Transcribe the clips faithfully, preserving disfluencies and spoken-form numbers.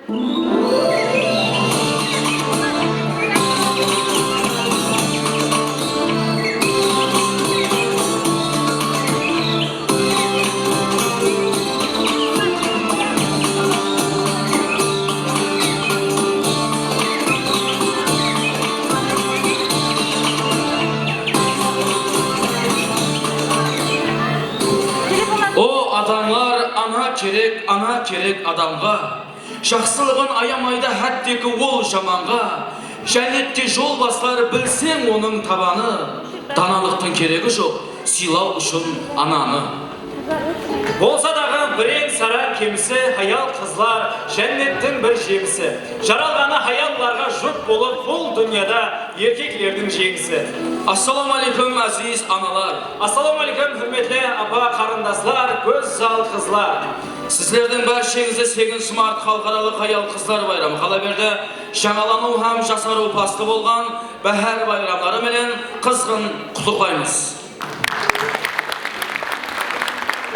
O adamlar, ana kerek, ana kerek adamǵa. Jaqsılıǵın ayamaydı hátteki ol jamanǵa. Jánnetke jol baslar bilseń onıń tabanı. Danalıqtıń keregi joq, sıylaw ushın ananı. Bolsa daǵı bireń-sarań kemisi, hayal-qızlar, jánnettiń bir jemisi. Jaralǵanı hayallarǵa jup bolıp, bul dúnyada erkeklerdiń jeńisi. Assalawma áleykum, áziz analar! Assalawma áleykum, húrmetli apa-qarındaslar, gózzal qızlar! Sizlerdiń bársheńizdi segizinshi mart Xalıqaralıq hayal-qızlar bayramı, qalaberdi, jańalanıw hám jasarıw paslı bolǵan Báhár bayramları menen qızǵın qutlıqlaymız!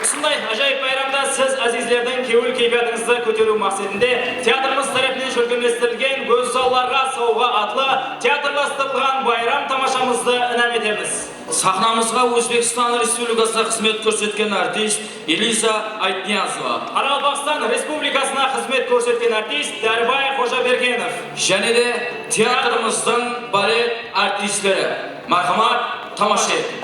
Usınday ájayıp bayramda siz, ázizlerdiń kewil keypiyatıńızdı kóteriw maqsetinde, teatrımız tárepinen shólkemlestirilgen Gózzallarǵa sawǵa atlı teatrlastırılǵan bayram tamashamızdı inam etemiz. Saxnamızǵa Ózbekstan Respublikasına xızmet kórsetken artist Eliza Aytniyazova. Qaraqalpaqstan Respublikasına xızmet kórsetken artist Dárbay Xojabergenov. Jáne de teatrımızdıń balet artistleri. Márhamat, tamasha etiń!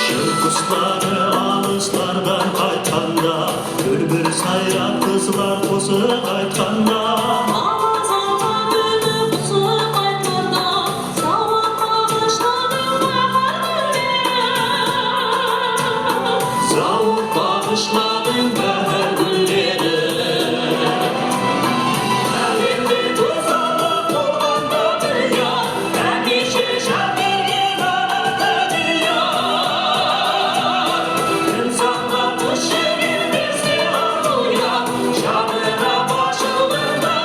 Shıń qusları alıslardan qaytqanda, búlbil sayrap qızlar qosıq aytqanda. Alazanǵa búlbil qosıq aytqanda, sawıt baǵıshladıń báhár gúlleri. Sawıt baǵıshladıń báhár gúlleri. Álemde gózzalıq bolǵanda dúnya, hámiyshe jámiylep anadı dúnya. Insanǵa túsip bermese arıw yaq, jadırap ashılǵanda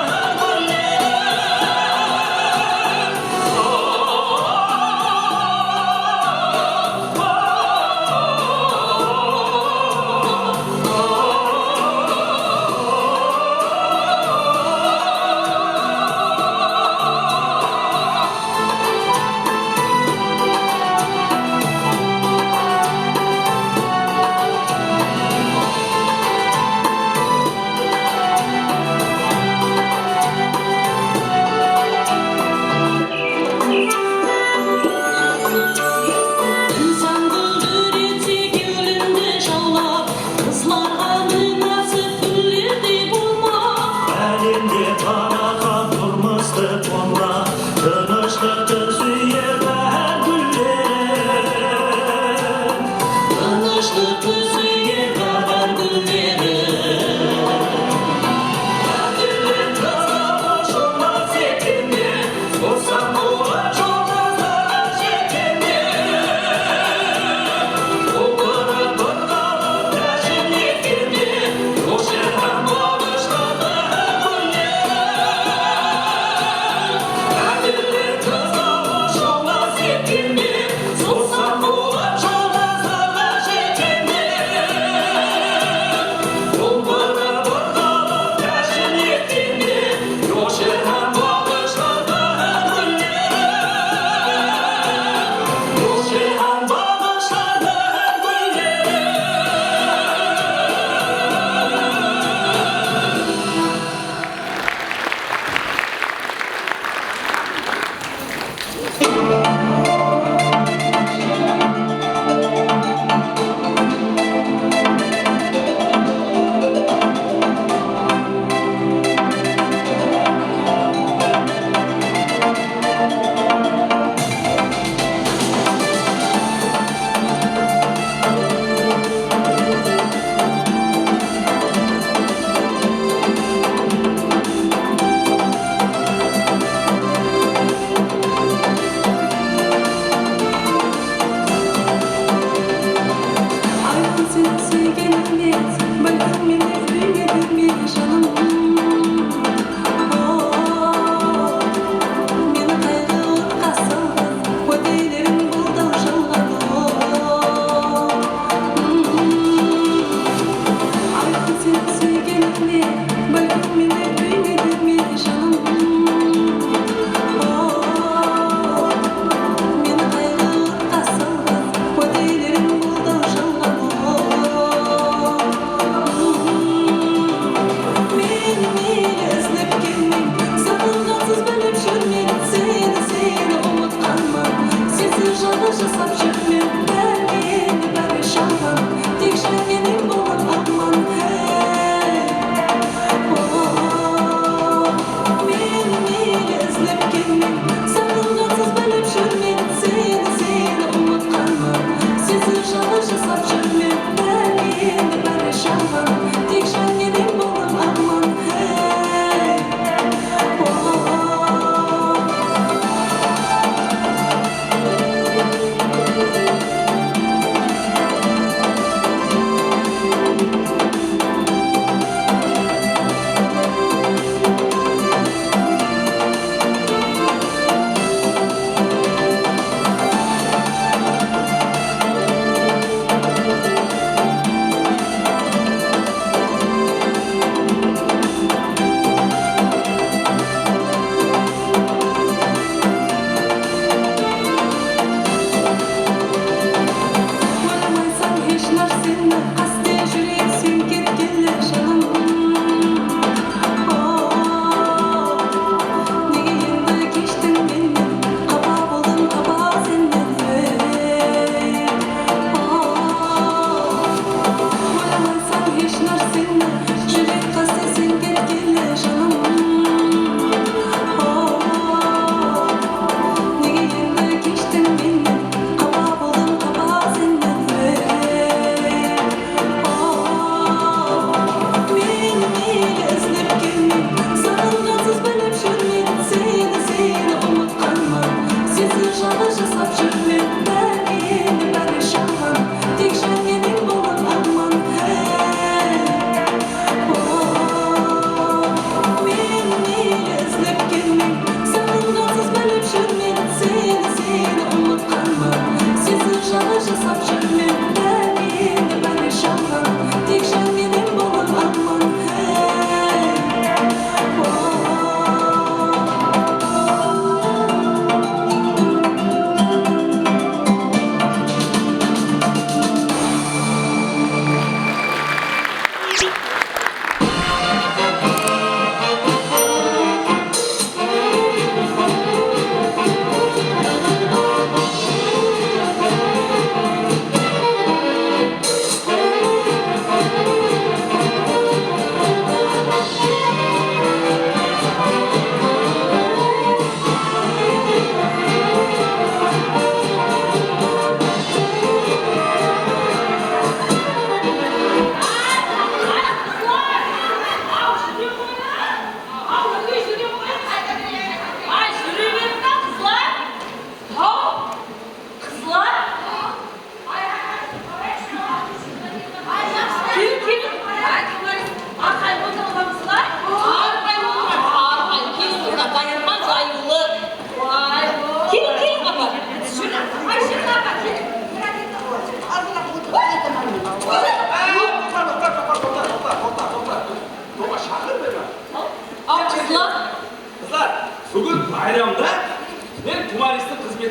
Kel,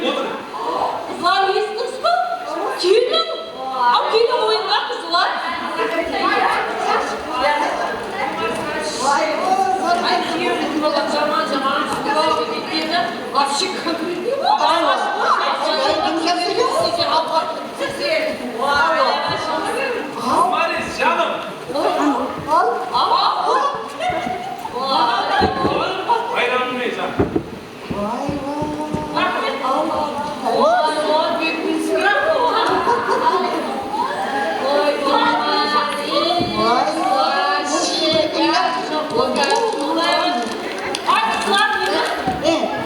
otır. Qızlar, esitińiz be? Keliń. Al, keliń, oyınǵa, qızlar. Ay, kúyewimiz bala jaman, jaman, uslap ketkeni, вообще, konflikte boldı. Maris, janım. Al, al. Bayramıńız, janım. Vay, vay. Al, al. Vay, vay, betińiz qıraq bolǵan. Vay, vay. Vay, vay. Ay, qızlar,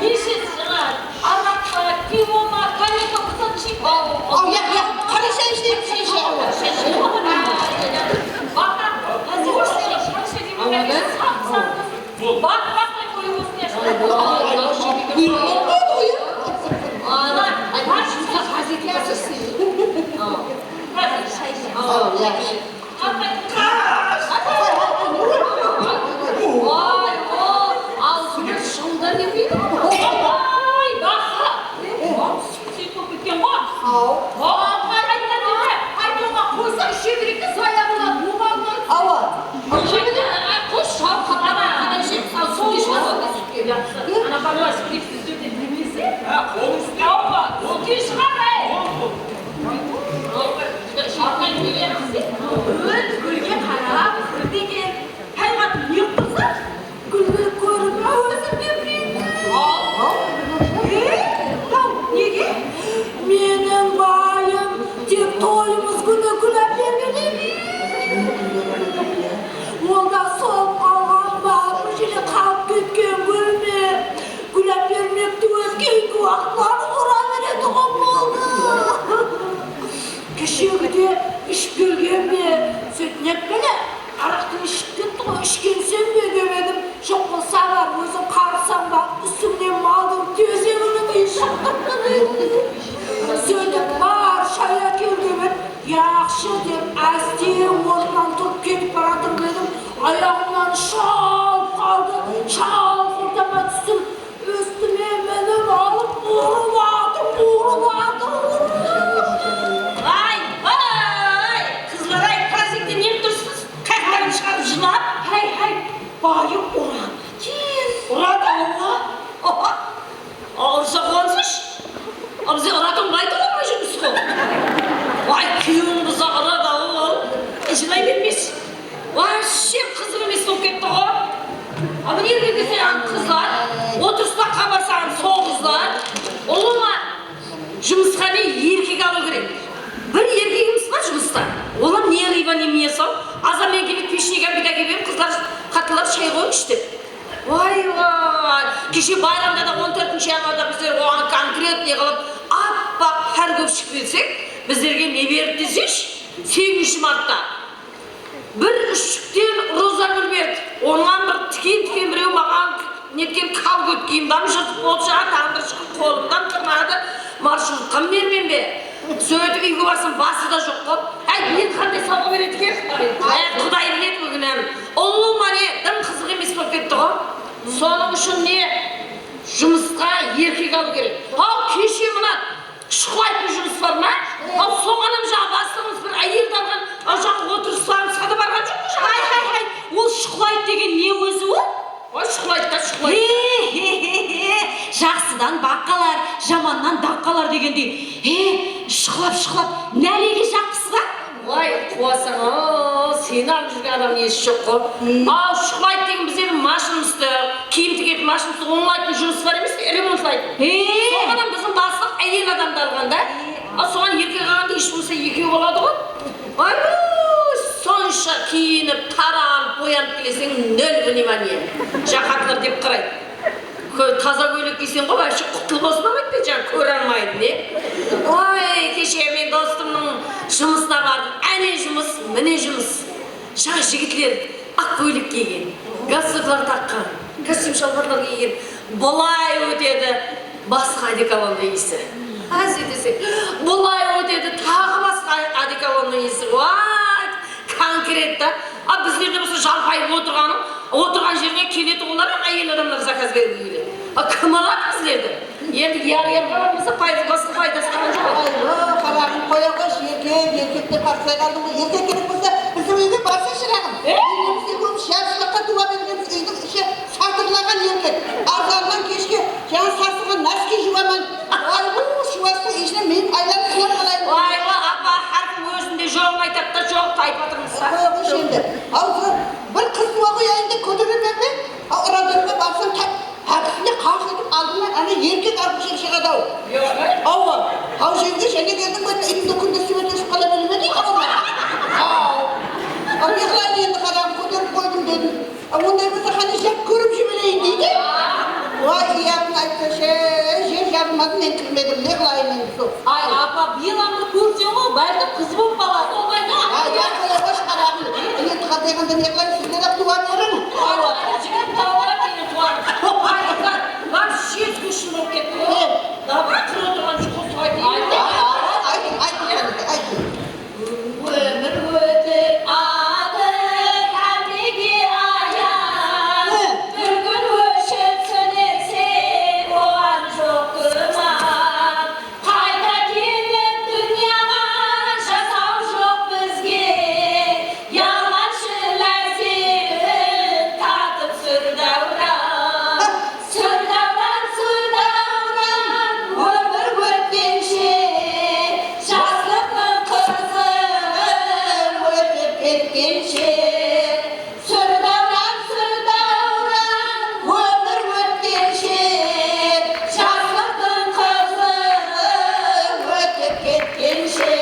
neshesi jańa? Araqqa, pivoma, konekka uqsap isheyik pe? Al, al, yaq, yaq. Qara shay isheyik, shay isheyik. Baqa, qara shay isheyik. Baq, baq, qoy, qoy, qoy. Buyrıqlar qoydı ǵoy, ya. Ana, ay, barsın, házir kiyasız. Al, yaqshı. Vay, o, awzına shıńda ne qıydı? Vay, baqa. Sıyıq bolıp ketken ǵoy. Aw. Vay, aytqan deme. Aytıwǵa qoysa, shebirek te zaya boladı. Awa. Qosh, shalqıp, ana, ana, jep sal, sol ish. Ana, barmas, bizlerden nemesi? Ha, qol ústi. Awa, úsken shıǵar, ey. Qol, qol. Ól gúlge qarap, gúl degen haywan ne qılsa, gúldi kórip, áwezin bermeydi. Ey, mınaw nege? Meniń bayım tek toyımız kúni gúlap bermedi. Ol da solıp qalǵan ba, bir jerde qalıp ketken gúl me? Gúlap bermekti óz keyingi waqıtları sora beretuǵın boldı. Keshegide iship kelgen be? Sóytip, ne bile, araqtıń iship ketti ǵoy, ishkenseń be dep edim. Joq bolsa bar, óziń qarısań ba, ústińnen maldıń tezeginiń iyisi shıǵıp turıptı deydi. Sóytip, bar, shay ákel dep edi. Yaqshı dep, áste ornımnan turıp ketip baratır edim. Ayaǵımnan shalp qaldı, shalp ortama tústim. Ústime minip alıp, urıp atır, urıp atır, urıp atır. Ay, ay, qızlar-ay, prazdnikte ne qılıp tursız? Qayaqlarıńdı shıǵarıp jılap. Háy, háy, bayı uradı eken. Uradı, awa. Ursa quwansınshı. Al, bizde uratuǵın baydı bolmay júrmiz ǵo. Ay, kúyewin qızı uradı, awa, al. Jılay bermes. Вообще qızıq emes bolıp ketti ǵo. A, mine, endi deseń, qızlar, otırıspaqqa barsań, sol qızlar. Ulıwma, jumısqa ne erkek alıw kerek. Bir erkegimiz bar jumısta. Olam ne rıba, ne miyasaw. Azan menen keledi, peshnik ákep, ákep berip, qızlar, qatınlar shay qoyıńshı dep. Vay, vay. Keshe bayramda da, on tórtinshi yanvarda bizler oǵan konkretnıy qılıp, appaq hár kópshik bersek, bizlerge ne berdi deseyshi? Segizinshi martta. Bir úshshikten roza gúl berdi. Onnan bir tiken-tiken birew maǵan netken kalgót kiyimdam jırtıq boldı, jańa taǵım bir shıǵıp qolımdan tırnadı, marshrutkam bermen be? Sóytip úyge barsam, bası da joq bolıp. Áy, endi qanday sawǵa beredi eken? Áy, Quday biledi búgin hám. Ulıwma ne, dım qızıq emes bolıp ketti ǵo. Sonıń ushın ne, jumısqa erkek alıw kerek. Haw, keshe mına Shuqlaytın jumıs bar ma? Al, soǵan hám jańa baslıǵımız bir áyeldi alǵan, al, jańa otırıslarımızǵa da barǵan joq pa jańa? Hay, hay, hay, ol shuqlaydı degen ne ózi ol? Oy, shuqlaydı da, shuqlaydı. He, he, he, he, jaqsıdan baqalar, jamannan daqalar degendey. He, shuqlap, shuqlap, nálege jaqpısqa? Vay, quwasań-aw, seni alıp júrgen adamnıń esi joq ǵo. Al, shuqlaydı degen bizlerdiń mashinamızdı, kiyim tigedi mashinamızdı ońlaytın jumıs bar emes pe, remontlaytın. Soǵan hám biziń baslıq áyel adamdı alǵan da. Al, soǵan erkek alǵanda hesh bolmasa ekew boladı ǵo. Ay, sonsha kiyinip, taranıp, boyanıp keleseń, nol внимания. Jaqatlar dep qaraydı. Kó-, taza kóylek kiyseń ǵo, вообще qutlı bolsın dep aytpaydı, jańa kóre almaydı, ne? Oy, keshe men dostımnıń jumısına bardım. Áne jumıs, mine jumıs. Jańa jigitler aq kóylek kiygen, galstuklar taqqan, kostyum shalbarlar kiygen. Bılay ótedi, basqa odekolonnıń iyisi. Házir desek, bılay ótedi, taǵı basqa odekolonnıń iyisi. Vay, konkret ta. A, bizlerde bolsa jalpayıp otırǵanı, otırǵan jerine keletuǵınlar hám áyel adamlar zakaz berip keledi. A, kim aladı bizlerdi? Endi yar-yarǵa barmasa, pay-, basqa paydası qalǵan joq. Aywa, qaraǵım, qoya qoysh, erkek, erkek dep qarsaǵan boldı. Erkek kerek bolsa, biziń úyge barsın, shıraǵım. E? Endi biz ekewimiz jarıslıqqa tuwa bergenbiz, úydiń ishi satırlaǵan erkek. Arzannan keshke jańa sarsılǵan náske juwaman. Aywa, shuwastıń ishine men aylanıp juwap alayın. Aywa, apa, hár kim ózinde joǵın aytadı da, joǵıptı aytıp atırmız da. Qoya qoysh endi. Aw, bir qız tuwa qoyayın dep kóteremen be? Aw, uradanǵa barsam, tap Hákisine qaq etip aldıńnan ana erkek arqıshıq shıǵadı-aw. Awa, haw jerge jáne keldiń be, endi itimdi kúnde svet óship qala bere me deydi, awa. Aw. Aw, ne qılayın endi, qaraǵım, kóterip qoydım dedim. A, onday bolsa qáne jap kórip jibereyin deydi. Way, uyatın aytsash, jer jarılmadı, men kirmedim, ne qılayın endi sol. Ay, apa, bıyıl andı kórseń ǵoy, bálkim qız bolıp qalar. Solay da. Ay, ya, qoya qoysh, qaraǵım. Endi qardayǵanda ne qılayın, sizler-aq tuwa beriń. Awa. Jigit balalar-aq keyin tuwamız. Ay, qızlar, barıp jez kúshli bolıp kettik. Davay, qırı otırǵan juqı suwaytayın. Aytıń, aytıń, aytıń. Ómir ótip atır hámmege ayan. Bir kún óship sónersek, oǵan joq gúman. Qayta kelip dúnyaǵa jasaw joq bizge, yalǵanshı lázzetin tatıp súr dáwran. Súr dáwran, súr dáwran, ómir ótkenshe, jaslıqtıń qızıǵı ótip ketkenshe. Súr dáwran, súr dáwran, ómir ótkenshe, jaslıqtıń qızıǵı ótip ketkenshe.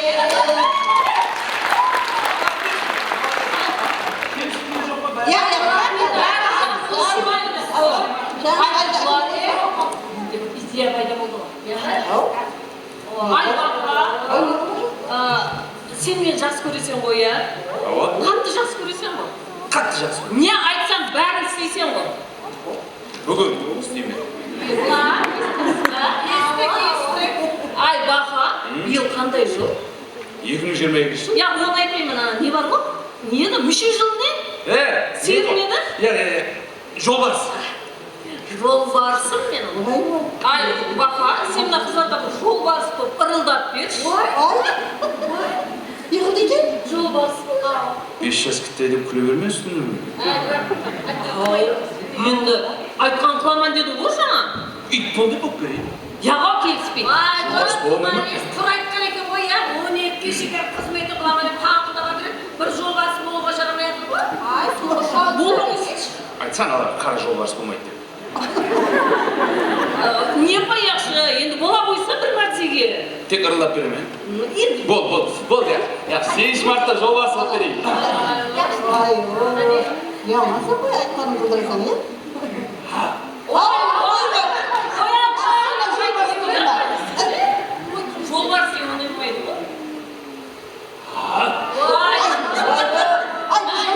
Ya, ya, ya, ya. Awa. Jańa aytqan. Ideya payda boldı ǵoy. Awa. Ay, Baqa, a, sen meni jaqsı kóreseń ǵoy, ya? Awa. Qattı jaqsı kóreseń ǵoy. Qattı jaqsı kóremen. Ne aytsam, bárin isleyseń ǵoy. Búgin isleymen. Estik, estik. Ay, Baqa, bıyıl qanday jıl? Eki mıń jigirma ekinshi jıl. Ya, onı aytpayman, ana, ne bar ǵoy? Ne edi? Múshe jıl ne? E, sıyır ne edi? Ya, ya, ya. Jolbars. Jolbarsım men. Ay, Baqa, sen mına qızlarǵa bir jolbars bolıp ırıldap bershi. Ay, ay. Uyqıda eken. Jolbars. Bes jas kittay dep kúle berme ústine. Ay, endi aytqan qılaman dedi ǵoy jańa. Iyt bol dep bolıp bereyin. Yaǵa kelispeydi. Ay, durıs, durıs, qur aytqan eken ǵoy, ya, on ekige shekem xızmetin qılaman dep tańqıldaǵan dep, bir jolbars bolıwǵa jaramay atır ǵoy. Ay, bolıwı. Aytsań, ala, qara jolbars bolmaydı dep. Ne payaqshı, endi bola qoysa bir mártege. Tek ırıldap beremen. Endi. Bol, bol, bol, ya. Ya, segizinshi martta jolbars qılıp bereyin. Ay, o, yańasa qoy, aytqanın qıldırasań, ya? Jolbars degen onday bolmaydı ǵoy. Ay, ay, ay, ay,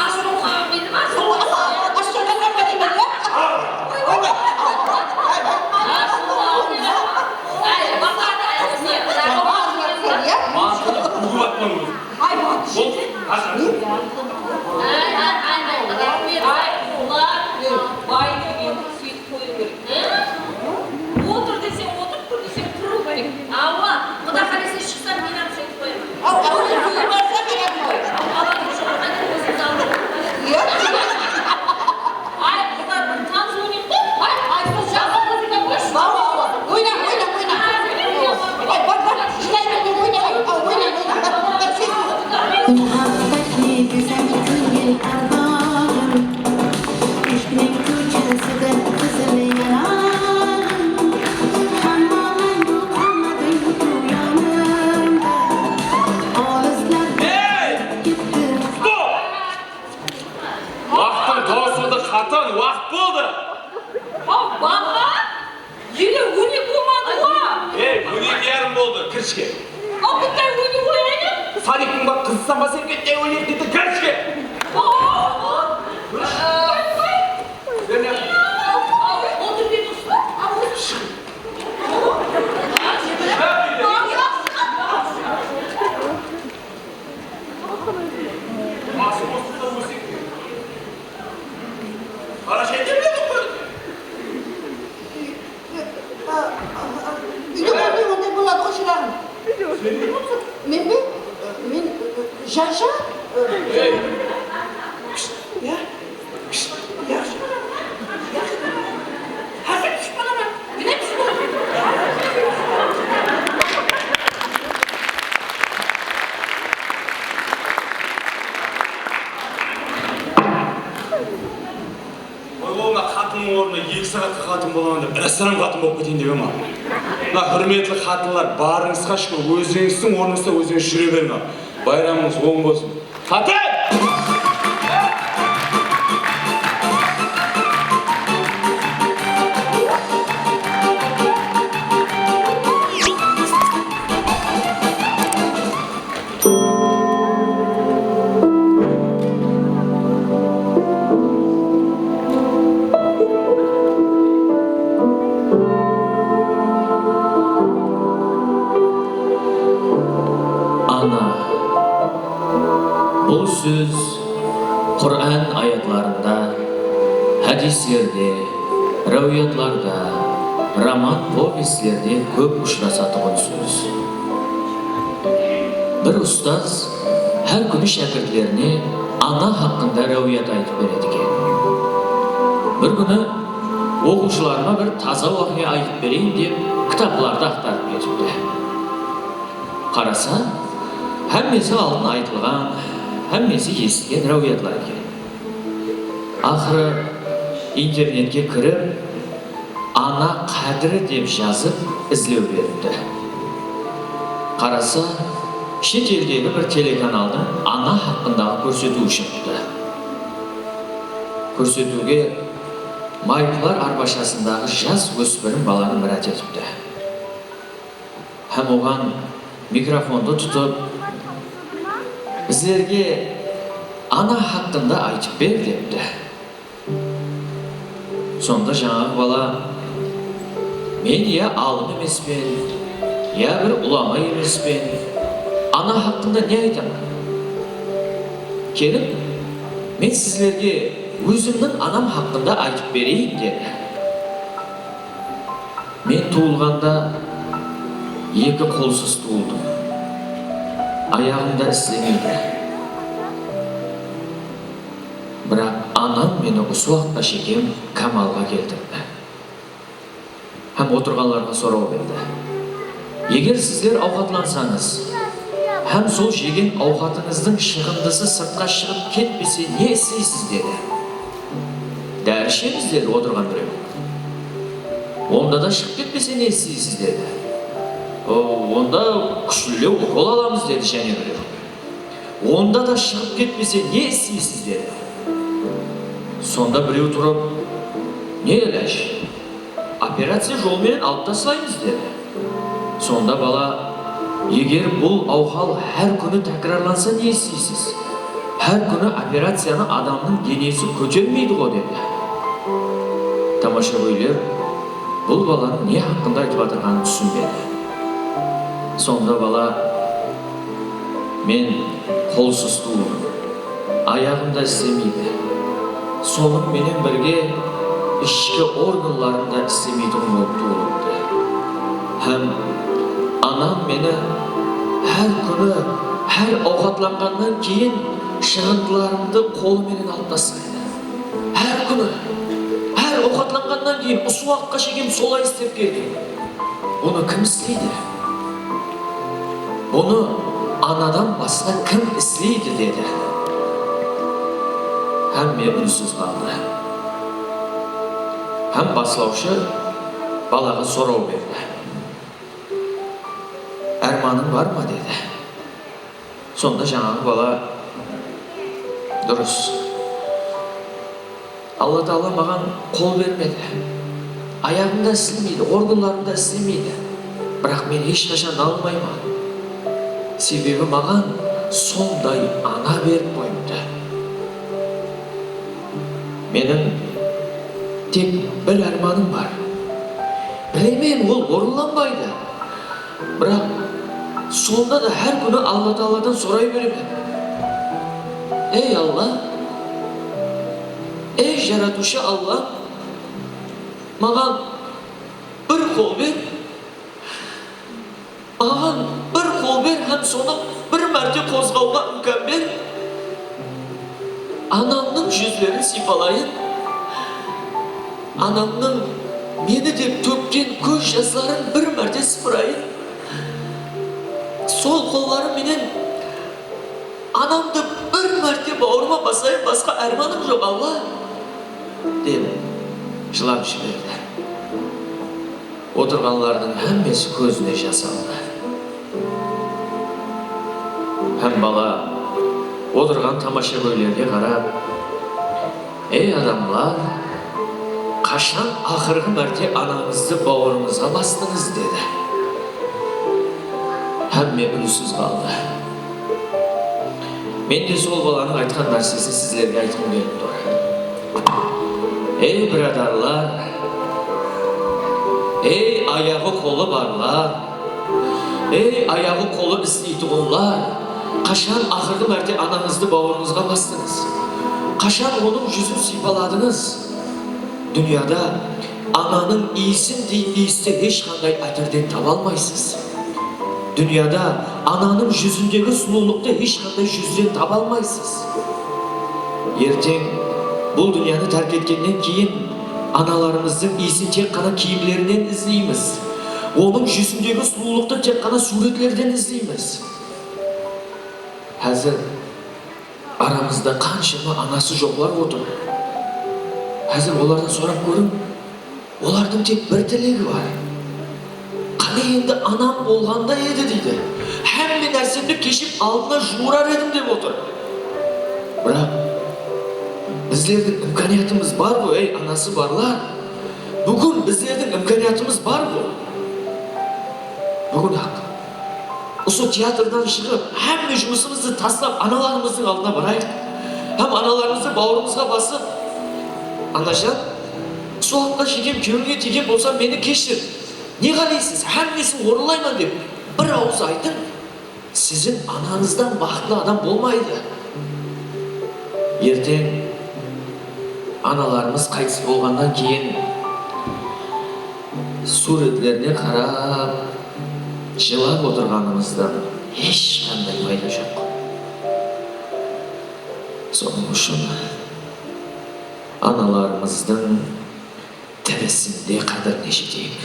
ashıw qalmaydı ma? Ashıw qalmaydı ma? Ay, Baqa, ay, Baqa. Mantını búgip atpan ózi. Ay, bol, ash, ash. Ay, ay, ay, ay, raxmet. Ay, bular bay degen sóytip qoyıw kerek. Otır deseń otır, tur deseń turıw kerek. Awa, Quda qálese shıqsam, men hám sóytip qoyaman. Awa, awa, sóytip qoysa kerek ǵoy. Awa, turıp qáne ózimiz aldıq. Ay, qızlar, bir tanıs oynayıq pa? Ay, ay, sol jaqsı muzıka qoyshı. Awa, awa, oyna, oyna, oyna. Ay, bar, bar, jıray bermey oyna, ay, oyna, oyna. Muhabbat ne gúzel kúnler armağanım. Ishqniń kóchasida qizil yaraǵım. Hamma máńgi qolmadıń duw yonimda. Olislar ketdi. Stop! Waqtıń tawsıldı, qatan, waqıt boldı. Haw, Baqa! Ele on eki bolmadı ǵo! Ey, on eki yarım boldı, kir ishke. Al, bunday on eki qoyayın. Sadiktiń baq qızısań ba sen, ketke on eki deydi, kir ishke. Otır, men usta. Basım osıp da ósek. Qara shaydan berip qoy. Jaqsı. Ey! Pişt, ya. Pişt, ya. Yaqshı. Házir piship qalaman. Mine piship qalaman. Qoy, mına qatınnıń ornına eki saatqa qatın bolaman dep, restoran qatın bolıp keteyin debe ma? Mına, húrmetli qatınlar, barıńızǵa shúkir, ózińizdiń ornıńızda ózińiz júre beriń. Bayramıńız oń bolsın. Qatın! Ana. Bul sóz Quran ayatlarında, hádislerde, ráwiyatlarda, roman povestlerde kóp ushırasatuǵın sóz. Bir ustaz hár kúni shákirtlerine ana haqqında ráwiyat aytıp beredi eken. Bir kúni oqıwshılarıma bir taza waqıya aytıp bereyin dep kitaplardı aqtarıp ketipti. Qarasa, hámmesi aldın aytılǵan, hámmesi esitken ráwiyatlar eken. Aqırı internetke kirip, Ana qádiri dep jazıp izlew beripti. Qarasa, shet eldegi bir telekanaldıń ana haqqındaǵı kórsetiwi shıǵıptı. Kórsetiwge mayıplar arbashasındaǵı jas óspirim balanı mirát etipti. Hám oǵan mikrofondı tutıp, "Bizlerge ana haqqında aytıp ber", depti. Sonda jańaǵı bala, "Men ya alım emespen, ya bir ulama emespen, ana haqqında ne aytaman? Kelip, men sizlerge ózimniń anam haqqında aytıp bereyin", dedi. "Men tuwılǵanda eki qolsız tuwıldım. Ayaǵım da islemeydi. Biraq anam meni usı waqıtqa shekem kamalǵa keltirdi." Hám otırǵanlarǵa soraw berdi. "Eger sizler awqatlansańız hám sol jegen awqatıńızdıń shıǵındısı sırtqa shıǵıp ketpese, ne isleysiz?" dedi. "Dári ishemiz", dedi otırǵan birew. "Onda da shıǵıp ketpese, ne isleysiz?" dedi. "O, onda kúshlilew ukol alamız", dedi jáne birew. "Onda da shıǵıp ketpese, ne isleysiz?" dedi. Sonda birew turıp, "Ne ilaj? Operaciya jol menen alıp taslaymız", dedi. Sonda bala, "Eger bul awhal hár kúni tákirarlansa, ne isleysiz? Hár kúni operaciyanı adamnıń denesi kótermeydi ǵo", dedi. Tamashagóyler bul balanıń ne haqqında aytıp atırǵanın túsinbedi. Sonda bala, "Men qolsız tuwıldım. Ayaǵım da islemeydi. Sonıń menen birge ishki organlarım da islemeytuǵın bolıp tuwılıptı. Hám anam meni hár kúni, hár awqatlanǵannan keyin shıǵındılarımdı qolı menen alıp taslaydı. Hár kúni, hár awqatlanǵannan keyin usı waqıtqa shekem solay islep kelgen. Bunı kim isleydi? Bunı anadan basqa kim isleydi?" dedi. Hámme únsiz qaldı. Hám baslawshı balaǵa soraw berdi. "Ármanıń bar ma?" dedi. Sonda jańaǵı bala, "Durıs. Alla taala maǵan qol bermedi. Ayaǵım da islemeydi, organlarım da islemeydi. Biraq men hesh qashan nalınbayman. Sebebi maǵan sonday ana berip qoyıptı. Meniń tek bir ármanım bar. Bilemen, ol orınlanbaydı. Biraq sonda da hár kúni Alla taaladan soray beremen. Ey Alla, ey Jaratıwshı Alla, maǵan bir qol ber, maǵan bir qol ber hám sonı bir márte qozǵawǵa imkan ber. Anamnıń júzlerin sıypalayın. Anamnıń meni dep tókken kóz jasların bir márte sıpırayın. Sol qollarım menen anamdı bir márte bawırıma basayın, basqa ármanım joq, Alla, dep jılap jiberdi. Otırǵanlardıń hámmesi kózine jas aldı. Hám bala otırǵan tamashagóylerge qarap, "Ey adamlar, qashan aqırǵı márte anańızdı bawırıńızǵa bastıńız?" dedi. Hámme únsiz qaldı. Men de sol balanıń aytqan nársesin sizlerge aytqım kelip tur. Ey, biradarlar, ey, ayaǵı-qolı barlar, ey, ayaǵı-qolı isleytuǵınlar, qashan aqırǵı márte anańızdı bawırıńızǵa bastıńız? Qashan onıń júzin sıypaladıńız? Dúnyada ananıń iyisindey iyisti hesh qanday átirden taba almaysız. Dúnyada ananıń júzindegi sulıwlıqtı hesh qanday júzden taba almaysız. Erteń bul dúnyanı tárk etkennen keyin analarımızdıń iyisin tek ǵana kiyimlerinen izleymiz. Onıń júzindegi sulıwlıqtı tek ǵana súwretlerden izleymiz. Házir aramızda qanshama anası joqlar otır. Házir olardan sorap kóriń. Olardıń tek bir tilegi bar. Qáne endi anam bolǵanda edi, deydi. Hámme nársemdi keship aldına juwırar edim, dep otır. Biraq bizlerdiń imkaniyatımız bar ǵoy, ey, anası barlar. Búgin bizlerdiń imkaniyatımız bar ǵoy. Búgin-aq usı teatrdan shıǵıp, hámme jumısımızdı taslap, analarımızdıń aldına barayıq. Hám analarımızdı bawırımızǵa basıp, "Anajan, usı waqıtqa shekem kewlińe tiygen bolsam, meni keshir. Ne qáleysiz, hámmesin orınlayman", dep bir awız aytıń. Siziń anańızdan baxıtlı adam bolmaydı. Erteń analarımız qaytıs bolǵannan keyin súwretlerine qarap, jılap otırǵanımızdan hesh qanday payda joq. Sonıń ushın analarımızdıń tirisińde qádirine jeteyik.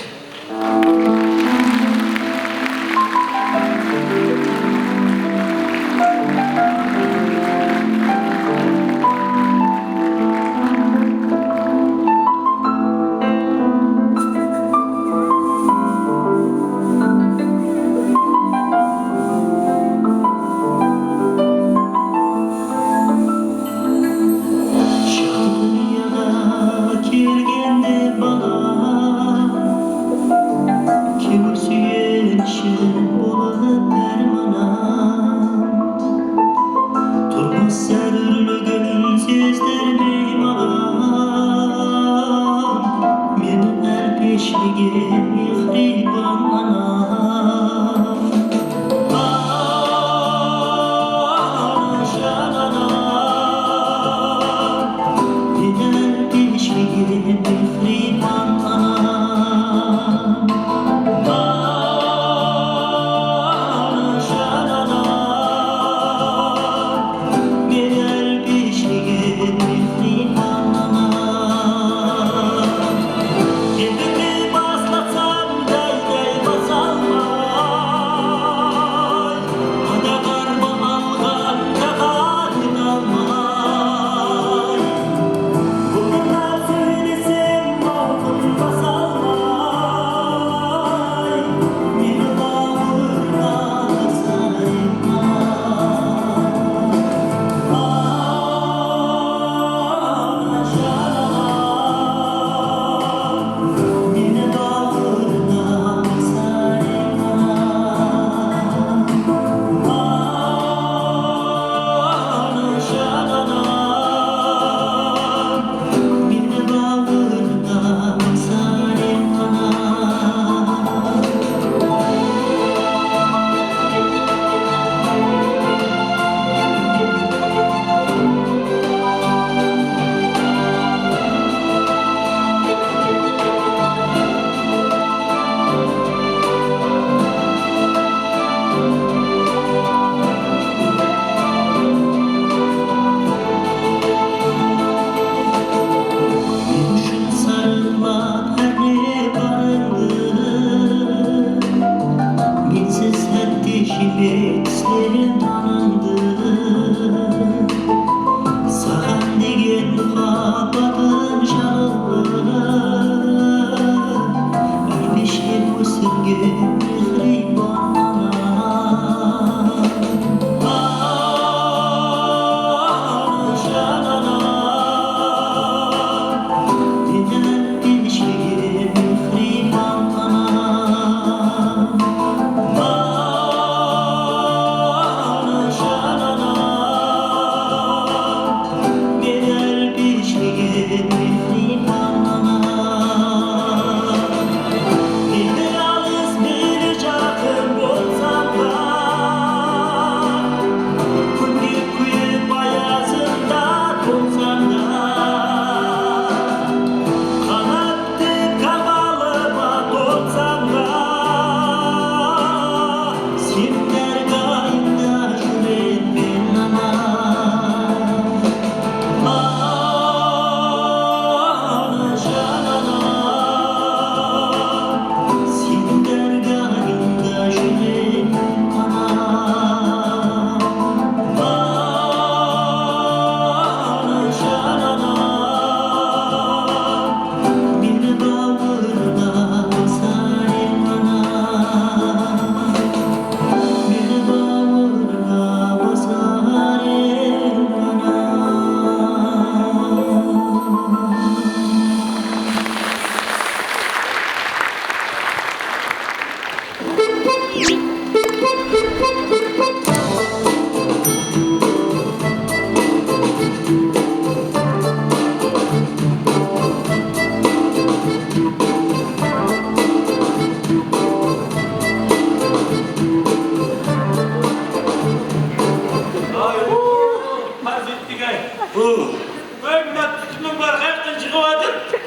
Jaqtı dúnyaǵa kelgende bala, kewil súyenishi bolıp dármanım. Turmıs zárúrligin sezdirmey maǵan, meni álpeshlige mehriyban anam.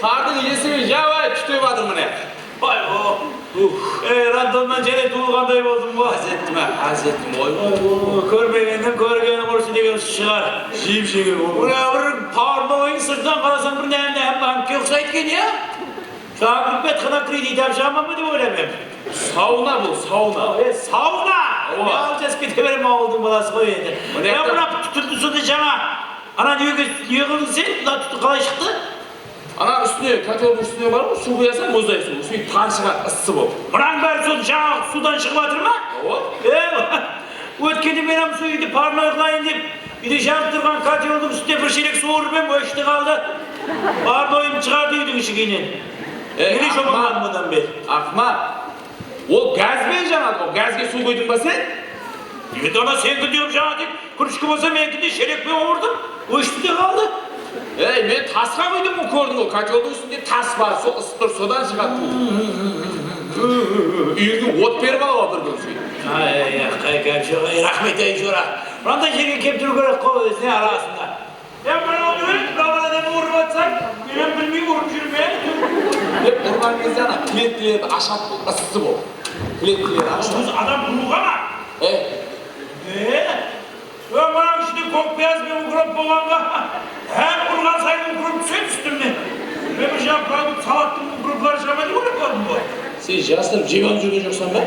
Tardıń esigi jaway tútep atır mine. Ay, o. Ey, Radonnan jáne tuwılǵanday boldım ǵoy. Az ettim, az ettim, oy. Oy, oy, oy, kórmegenniń kórgeni qurısı degen usı shıǵar. Jep-jеңil boldı. Mına bir parnoyıń sırtınan qarasań, bir náme-náme bankke uqsaydı eken, ya? Saǵan kirip, kredit alıp shıǵaman ba dep oylayman. Sauna bul, sauna. E, sauna! Awa. Ya, aljasıp kete beremen, awıldıń balası ǵoy endi. Mına ya, mına tútindi sonda jańa. Ana nege, ne qıldıń sen? Mına tútin qalay shıqtı? Ana ústine, koteldiń ústine bar ǵoy, suw quyasań, muzday suw, ústine tar shıǵadı, ıssı bolıp. Mınań bári sol jańaǵı suwdan shıǵıp atır ma? Awa. E, ótkende men hám sol úyde parnoy qılayın dep, úyde janıp turǵan koteldiń ústine bir shelek suw urıp em, óshti qaldı. Parnoyım shıǵardı úydiń ishiginen. E, mine, shomılmadım odan beri. Aqmaq, ol gaz benen janadı ǵoy, gazge suw quydıń ba sen? Endi ana seniki dep jańa tek krúshka bolsa, menikinde shelek penen urdım, óshti de qaldı. Ey, men tasqa quydım ǵoy, kórdiń ǵoy, koteldiń ústinde tas bar, sol ısıp tur, sodan shıǵadı. Úyge ot berip al, bir kún. Ay, ay, ay, qay gáp joq, ay, raxmet, ay, jora. Mınanday jerge kelip turıw kerek ǵoy, ózine arasında. Ya, mına ol, ey, mınaw adam urıp atsań, men hám bilmey urıp júrmen. Dep urǵan gezde ana, plettilerdi ashadı, bul ıssı bolıp. Plettilerdi ashadı. Bul adam urıwǵa ma? E? E? Ya, mınaw ishinde kók piyaz benen ukrop bolǵanǵa, hár urǵan sayın ukrop túsedi ústimnen. Men bir jaǵı produkt salattıń ukropları shama dep oylap qaldım ǵoy. Sen jasırıp jep alıp júrgen joqsań ba?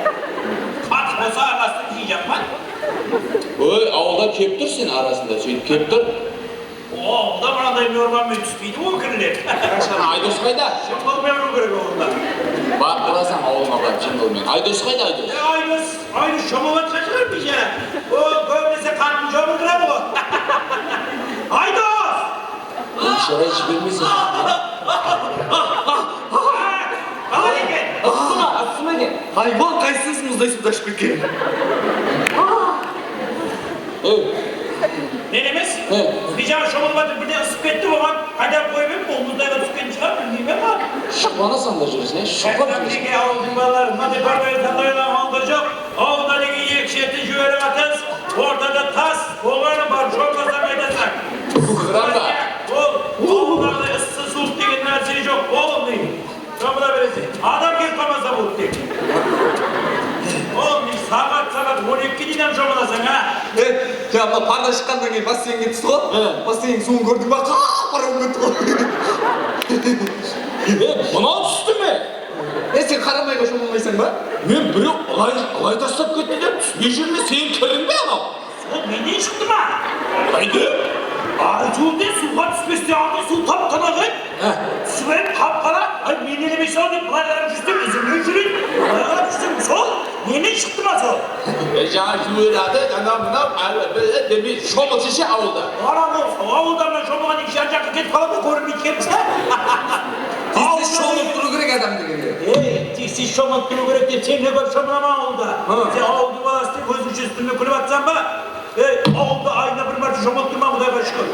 Qat bolsa aralastırıp jeyjaqpan. Óy, awılda kep tur sen arasında, sóytip kep tur. O, awılda mınaday norma menen túspeydi ókirler. Aydos qayda? Jıńǵıl menen urıw kerek awılda. Bar, barasań awılıńa barıp jıńǵıl menen. Aydos qayda, Aydos? Ya, Aydos, Aydos shomıp atqan shıǵar, biyshara. O, kóbinese qatın jobırdıradı ǵoy. Aydos! Onı shıray jibermeysiz. Qalay eken? Asıma, asıma eken. Haywan, qaysıńız muzday suwdı ashıp ketken? Ey. Men emes. He. Bijaǵa shomılıp atır, birden ısıp ketti, oǵan qaytarıp qoyıp edim, ol muzdayǵa túsken shıǵar, bilmeymen ǵoy. Shıqpanasań da júreseń, shıqpanasań. Nege awıldıń balaları, mınanday barbayı tandaylań awılda joq. Awılda degen eki sheti júwerek atız, ortada tas, oǵan barıp shomılasań, qaytasań. Qızırań ba? Ol, awıldaǵıday ıssı suwıq degen nárse joq, ol deydi. Shomıla bereseń. Adam kelip qalmasa boldı tek. Ol ne, saǵat, saǵat on ekige deyin hám shomılasań, a? E, ya, mına parda shıqqannan keyin basseynge tústi ǵoy. He. Basseynniń suwın kórdiń ba? Qap-qara bolıp ketti ǵoy. E, mınaw tústi me? E, sen qaramayǵa shomılmaysań ba? Men birew ılay, ılay taslap ketti dep túsinbey júrme, seniń kiriń be anaw? Sol mennen shıqtı ma? Qayda? Aytıwdı suwǵa túspeste aldın, suw tap-tınıq edi. Há. Túsip edi, qap-qara. Ay, men elemey sal dep, bılay qarap júrsem, izimnen júredi. Bılay qarap júrsem, sol mennen shıqtı ma sol? E, jańa juwıradı, anaw-mınaw, demey, shomılshı awılda. Ana, awılda mına shomılǵan eki jan jaqqa ketip qaladı, kórinbeydi ekenbiz. Tez-tez shomılıp turıw kerek adam degende. Ey, tez-tez shomılıp turıw kerek dep, sen ne kóp shomılama awılda. Sen awıldıń balası dep ózińshe ústimnen kúlip atsań ba? Ey, awılda ayına bir márte shomılıp turman, Qudayǵa shúkir.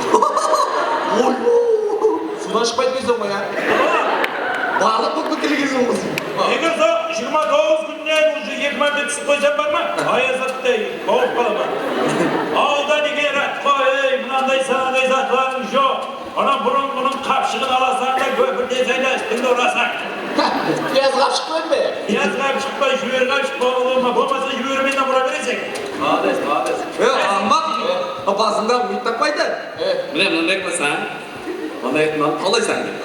Oy, suwdan shıqpaydı ekenseń ǵoy, ya. Barlıq bolıp ketken ekenseń ǵoy sen. Eger sol jigirma toǵız kúnnen уже eki márte túsip qoysam bar ma? Ayaz atday bawıp qalaman. Awılda degen rat ǵoy, ey, mınanday-sananday zatlarıń joq. Ana burın bunıń qapshıǵın alasań da, kópirden sayda, ústińde urasań. Piyaz qapshıq pa be? Piyaz qapshıq pa, júwer qapshıq pa, bolma, bolmasa júwermen de ura bereseń. Malades, malades. E, Aǵmaq, basıńda umıt tap qayda? E. Mine, mınanday qılasań, mınanday qılıp tawlaysań dep.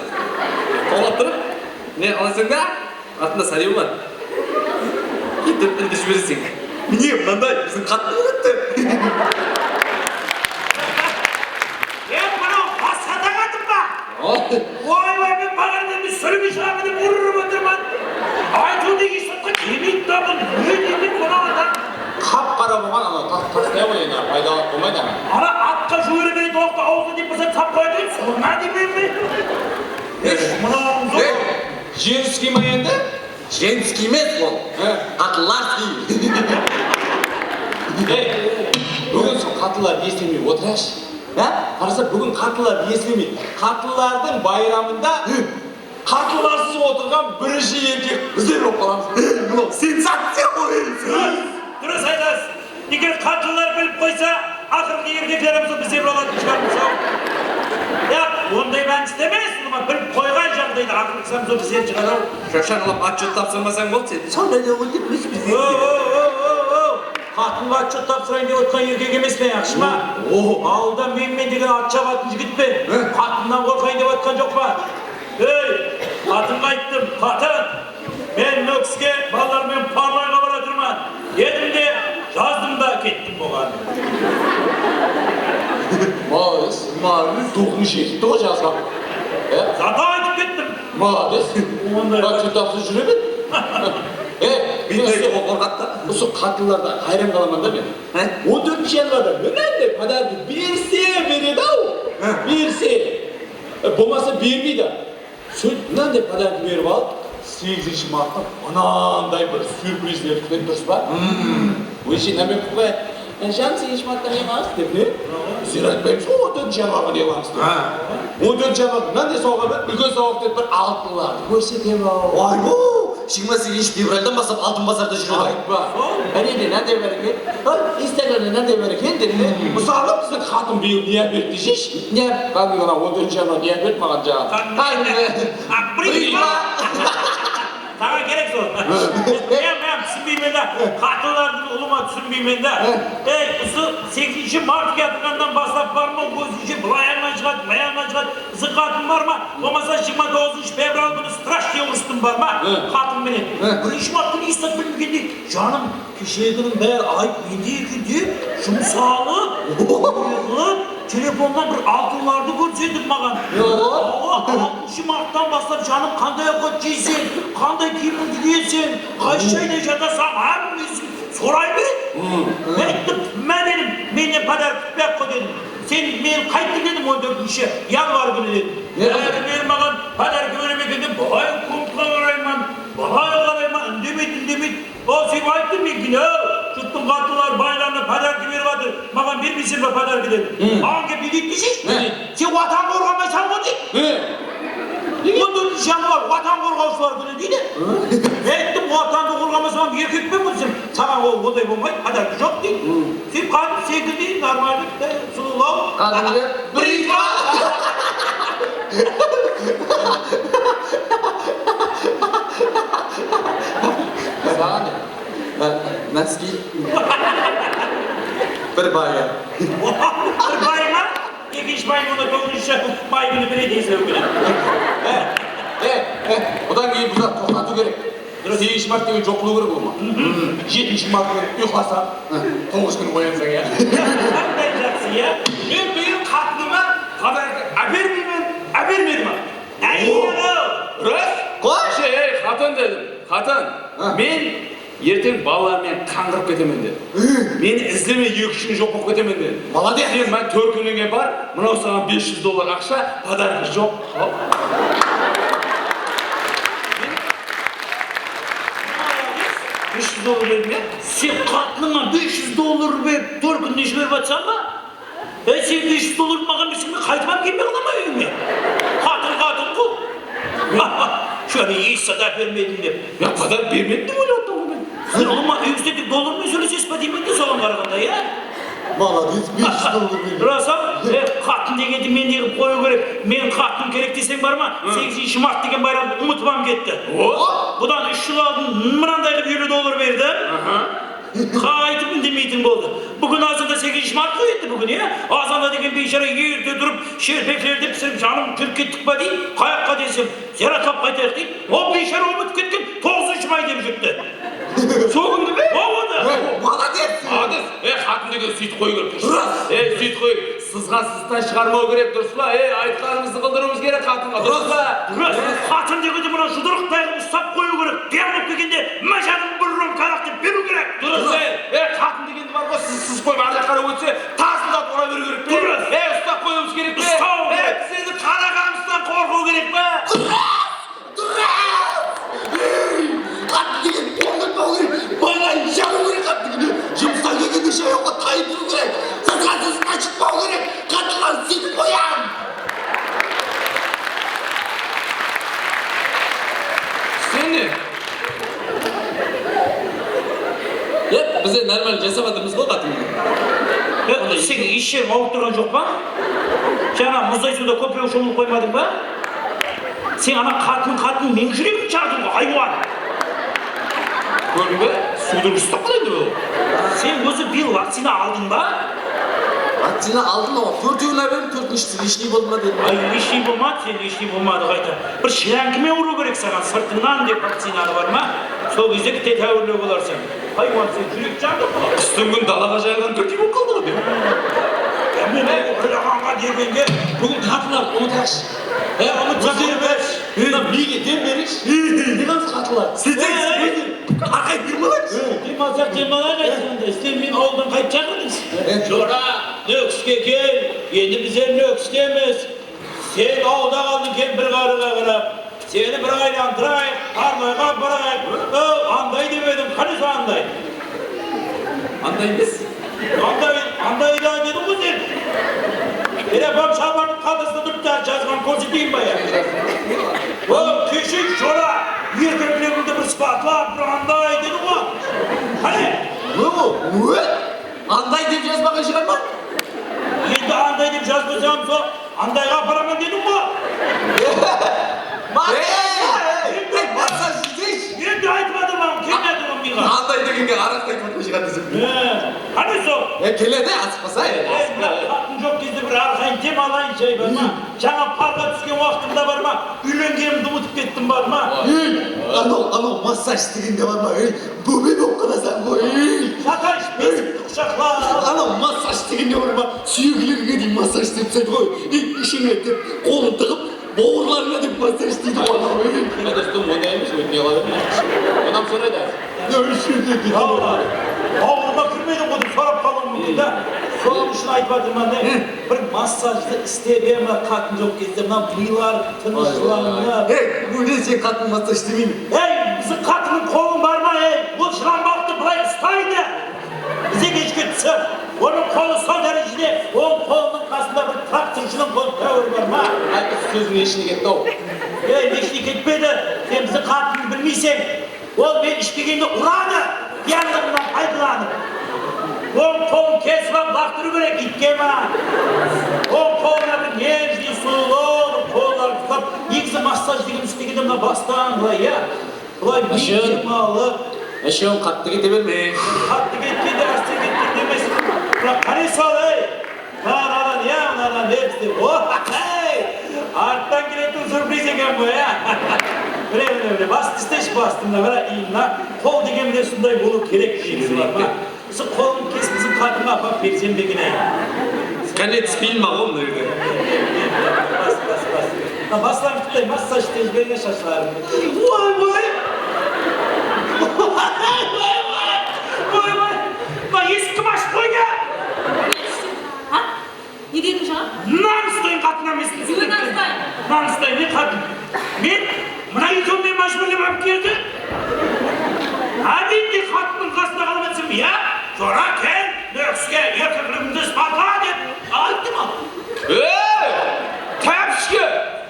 Tawlap turıp, mine, alasań da, Artında sáriyeu bar. Ketip, indi jibereseń. Mine, mınanday, biziń qatlı boladı. E, mınaw basqa taǵatım ba? Oy, oy, men baǵannan beri sóyleme shıǵaman dep urırıp otırman. Aytıwdı esh zatqa kelmeydi da, bul ne deydi mınaw adam? Qap-qara bolǵan anaw tas, tastay ǵoy endi, paydalanıp bolmaydı anaw. Ana atqa júwere beredi, oqta awzına dep bolsa tap qoyadı, sonı demeymen. Esh, mınaw awzı. Jenskiy ma endi? Jenskiy emes ol. Há. Qatınlarskiy. Ey, búgin sol qatınlardı eslemey otırayıqshı. Há? Qarasa, búgin qatınlardı eslemey. Qatınlardıń bayramında qatınlarsız otırǵan birinshi erkek bizler bolıp qalamız. Mınaw sensaciya ǵoy. Durıs, durıs aytasız. Eger qatınlar bilip qoysa, aqırǵı erkekler hám sol bizler bolatın shıǵarmız-aw. Ya, onday mániste emes, ulıwma bilip qoyǵan jaǵdayda aqırı Samson sen shıǵar-aw. Shashańlap otchyot tapsırmasań boldı sen. Sonday da otırmız biz. O, o, o, o, o. Qatınǵa otchyot tapsırayın dep otqan erkek emespen, yaqshı ma? O, o. Awılda men-men degen at shabatuǵın jigitpen. He. Qatınnan qorqayın dep atqan joqpan. Ey, qatınǵa ayttım, qatın, men Nókiske balalar menen parlayǵa baratırman, dedim de, jazdım da kettim buǵan. Malades, malades, ruwxıń jetipti ǵoy jazǵan. E? Zato aytıp kettim. Malades. Onday. Bak, júdá jaqsı júre ber. E, men usı, qorqadı da. Usı qatınlardan hayran qalaman da men. He? On tórtinshi yanvarda mınanday podarka berse beredi-aw. He. Berse. E, bolmasa bermeydi. Sóytip, mınanday podarka berip alıp, segizinshi martta mınanday bir syurprizler kútedi, durıs pa? Ózshe náme qılıp qoyadı. E, janım, segizinshi martta ne qılamız dep, ne? Bizler aytpaymız ǵoy, on tórtinshi yanvarǵa ne qılamız dep. Ha. On tórtinshi yanvarda mınanday sawǵa berip, úlken sawǵa dep bir altınlardı kórsetedi-aw. Aybo, jigirma segizinshi fevraldan baslap Altın bazarda júredi. Aytpa. Áne, mınanday bar eken. Instagramda mınanday bar eken dep, ne? Mısalı, biziń qatın bıyıl ne áperdi deseyshi? Ne? Qánińe, ana, on tórtinshi yanvar ne áperdi maǵan jaǵan? Qánińe. Qánińe. A, brıyma. Saǵan kerek sol. Ya, men túsinbeymen da. Qatınlardıń ulıwma túsinbeymen da. He. Ey, usı segizinshi mart kiyatırǵannan baslap bar ma, ózinshe bılay alman shıǵadı, bılay alman shıǵadı. Usı qatın bar ma? Bolmasa jigirma toǵızınshı fevral kúni strashne urıstım bar ma? He. Qatın menen. He. Birinshi mart kúni esap bilmegende, janım, kesheginiń bári ayıp edi eken dep, jumsalıp, oyıǵıp, telefonnan bir altınlardı kórsetip maǵan. Yo. Awa, altınshı marttan baslap, janım, qanday awqat jeyseń, qanday kiyimdi kiyeseń, qaysı jayda jatasań, hámmesini soray beredi. Men ayttım, má dedim, mennen podarka kútpey-aq qoy dedim. Sen meni qayttır dedim, on tórtinshi yanvar kúni dedim. Ne? Bári beri maǵan podarka beredi eken dep, bılay kurtka qarayman, bılay qarayman, úndemeydi, úndemeydi. O, sóytip ayttım men keyin, "Áw, jurttıń qatınları baylarına podarka berip atır, maǵan bermeyseń be podarka?" dedim. Maǵan kelip ne deydi deseyshi? Ne deydi? "Sen Watan qorǵamaysań ǵoy," deydi. On tórtinshi yanvar Watan qorǵawshılar kúni deydi. Men ayttım, "Watandı qorǵamasam, erkekpen ǵoy sen, saǵan ol, onday bolmaydı, podarka joq," deydi. Sóytip qádim segirdey, normalno, sulıwlaw. Qádimgi brıyma. Saǵan, e, náski. Bir bayı. Bir bayı ma? Ekinshi may kúni, toǵızınshı may kúni beredi, eslew kerek. E, e, e, budan keyin bul zat toqtatıw kerek. Durıs. Segizinshi mart degen joq bolıw kerek, ulıwma. Jetinshi mart kúni uyıqlasań, toǵız kúni oyansań, ya. Qanday jaqsı, ya. Men bıyıl qatınıma podarka ápermeymen, ápermedim-aq. Áy, o, ras. Qosh, ey, qatın, dedim. Qatın, men erteń balalar menen qanǵırıp ketemen, dedim. Meni izlemey, eki-úsh kún joq bolıp ketemen, dedim. Malades. Sen mına tórkinińe bar, mınaw saǵan bes júz dollar aqsha, podarka joq. Al. Bes júz dollar berdim, ya? Sen qatınıńa bes júz dollar berip, tórkinine jiberip atsań ba? Ey, sen bes júz dollardı maǵan berseń, men qaytıp alıp kelmey qalaman úyime. Qatın, qatın ǵo. Jáne hesh zat ápermedim dep. Ya, podarka bermedim dep oylap atırman ǵo men. Sen ulıwma úyińizde tek dollar menen sóylesesiz ba deymen de, soǵan qaraǵanda, ya? Malades, bes júz dollar berdim. Ras-aw, e, qatın degendi mendey qılıp qoyıw kerek. Men qatın kerek deseń bar ma, segizinshi mart degen bayramdı umıtıp ham ketti. O? Budan úsh jıl aldın mınanday qılıp eliw dollar berdim. Qaytıp úndemeytin boldı. Búgin azanda segizinshi mart qoy endi búgin, ya? Azanda degen biyshara erte turıp, sherpeklerdi pisirip, janım kirip kettik pa deydi. Qayaqqa desem, ziyaratlap qaytayıq deydi. Ol biyshara umıtıp ketken, toǵızınshı may dep júripti. Sógindi be? Ol, ol da. Ey, malades! Malades! Ey, qatın degen sóytip qoyıw kerek. Ras! Ey, sóytip qoy. Sızǵan sızıqtan shıǵarmaw kerek, durıs pa? Ey, aytqanımızdı qıldırıwımız kerek qatınǵa, durıs pa? Durıs. Qatın degende mına judırıqtay qılıp uslap qoyıw kerek. Qıyın bolıp kelgende, májanın bir romkaraq dep beriw kerek. Durıs, ey, ey, qatın degende bar ǵoy, sız, sızıp qoyıp, arjaqqa qaray ótse, tasıldan ura beriw kerek pe? Durıs. Ey, uslap qoyıwımız kerek pe? Uslaw kerek. Ey, biz endi qara qamıstan qorqıw kerek pe? Durıs! Durıs! Ey, qatın degen qorqıtpaw kerek, maǵan jaǵıw kerek qatın degende. Jumıstan kelgende jayawǵa tayın turıw kerek, sızǵan sızıqtan shıqpaw kerek, qatınlar sóytip qoyadı. Sen ne? Ep, biz de normal jasap atırmız ǵoy qatın menen. E, sen hesh jeriń awırıp turǵan joq pa? Jańa muzday suwda kópirek shomılıp qoymadıń ba? Sen ana qatın, qatın, meniń júregimdi jardıń ǵoy, haywan! Kórdiń be? Sudrug ustap qalay endi bul? Sen ózi bıyıl vakcina aldıń ba? Vakcina aldım, aǵa, tórtewin aberdim, tórtinshisi lishniy boldı ma dedim. Ay, lishniy bolmadı, sen lishniy bolmadı qayta. Bir shilyankime urıw kerek saǵan, sırtıńnan dep vakcinanı bar ma? Sol gezde kitte táwirlew bolarsań. Haywan, sen júrek jandıq ǵoy. Qıstıń kún dalaǵa jayılǵan túrkiy bolıp qaldı ǵoy dep. Ya men oylaǵanǵa degenge búgin qatınlardı umıtayıqshı. E, umıt, bizler bershi. Mına miyge dem bereyikshi. Ne qılamız qatınlar? Silteyik, silteyik. Arqayıp dem alayıqshı. Dem alsaq dem alayıq, aytqanda. Sen meni awıldan qaytıp shaqırdıńshı. Jora, Nókiske kel. Endi bizler Nókistemiz. Sen awılda qaldıń kempir ǵarrıǵa qarap. Seni bir aylandırayıq, Qarlayǵa aparayıq. Ó, anday demedim, qáne sol anday? Anday emes. Anday, anday da dedim ǵoy sen. Ele apam shalbardıń qaltasında turıptı, jazǵan kórseteyin ba ya? Ó, keshir, Jora, erkekligimdi bir sıpatlap, bir anday dedim ǵoy. Qáne? Ó, ó, anday dep jazbaǵan shıǵar ma? Endi anday dep jazbasań, sol Andayǵa aparaman dedim ǵo. Massaj, ey, ey, massaj deyshi. Endi aytıp atırman, kelmedi ǵo mıyǵa. Anday degenge araq aytıp atpay shıǵadı desem. He, qáne sol? E, keledi, asıqpasa. E, mına qatın joq gezde bir arqayın dem alayın, jay bar ma? Jańa parqa túsken waqtımda bar ma? Úylengenimdi umıtıp kettim bar ma? Ey, anaw, anaw massaj degende bar ma? Ey, bóbe bolıp qalasań ǵoy. Sataysh, besikti qushaqlap. Anaw massaj degende bar ma, súyeklerge deyin massaj dep taslaydı ǵoy. Ey, ishime dep, qolın tıǵıp, bawırlarıńa dep massaj deydi ǵoy anaw. Ey, dostım, onday emes, ótine qaladı. Onam soraydı házir. Ya, úshinde deydi. Bawırıma kirmeydi ǵoy dep sorap qalıwı múmkin da. Sonıń ushın aytıp atırman da. Bir massajdı istep edi ma, qatın joq gezde mına mıylar tınıshlanıp. Ey, óne sen qatın massaj istemeydi. Ey, biziń qatınnıń qolı bar ma, ey? Ol shılanbaqtı bılay ustaydı. Bizek eshke túsip, onıń qolı sol dárejede, oń qolınıń qasında bir traktorshınıń qolı táwir bar ma? Ayt, sóziń neshine ketti-aw? Ey, neshine ketpedi? Sen biziń qatınnı bilmeyseń. Ol men ishpegendi uradı, piyanlıǵımnan paydalanıp. Oń qolın kesip ap laqtırıw kerek iytke ma. Oń qolına bir nejniy sulıw bir qollardı tutap, negizi massaj degen is degende mına bastan bılay, ya. Bılay miyim alıp. Ashewin qattı kete berme. Qattı ketkende áste ketkende emes. Mına qáne sol, ey. Mınadan, ya, mınadan, dep, dep. O, hey! Arttan keletin syurpriz eken bu, ya. Mine, mine, mine, bastı isteshi, bastı, mına, qara, iyimna. Qol degen mine sonday bolıw kerek, negizi bar ma? Usı qolın kesip, biziń qatınǵa apap bersem be eken, ey. Qáne, túspeydi maǵan mına jerde. Bas, bas, bas. Ha, baslan qıttay massaj etip jibergen shashların. Oy, oy! Oy, oy! Oy, oy! Mına esikti kim ashıp qoydı? Ha? Ne dediń jańa? Namıstayın qatın emes. Ne namıstayın? Namıstayın ne qatın? Men mına ekewi men májbúrlep alıp keldim. Hábiybi qatınnıń qasında qalaman desem, ya, Jora, kel, Nókiske, erkekligimdi ispatla dep ayttım al. Ey, tápishke!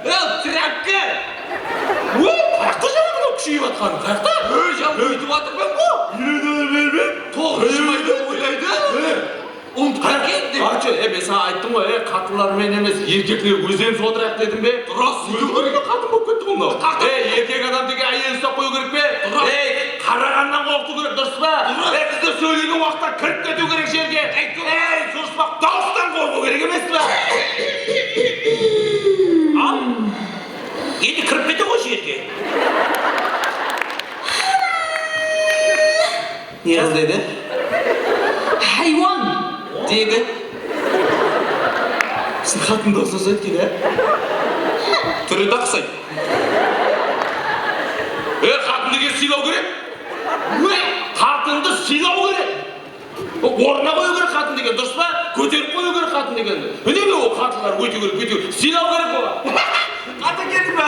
Ey, trápke! Oy, qayaqta jańa mınaw kúsheyip atqanı, qayaqta? Ey, jańa óytip atırman ǵo. Úylenemen bermep, toǵız jıl dep oylaydı. Ey, umıtıp ketken dep. Acha, e, men saǵan ayttım ǵoy, e, qatınlar menen emes, erkekler ózlerińiz otırayıq dedim be? Ras. Úyde óyge qatın bolıp ketti ǵo mınaw. Ey, erkek adam degen áyelin uslap qoyıw kerek pe? Ey, qaraǵannan qorqıtıw kerek, durıs pa? Ey, bizde sóylegen waqıtta kirip ketiw kerek jerge. Ey, surıspaq, dawıstan qorqıw kerek emes pa? Al. Endi kirip kete ǵoy jerge. Ne qız dedi? Haywan! Degi. Siz qatın dawıs uqsaydı eken, ya? Túri de uqsaydı. E, qatın degen sıylaw kerek. Qatındı sıylaw kerek. Ornına qoyıw kerek qatın degen, durıs pa? Kóterip qoyıw kerek qatın degendi. Úneme ol qatınlar ótiw kerek, ótiw, sıylaw kerek olar. Qatın keldiń ba?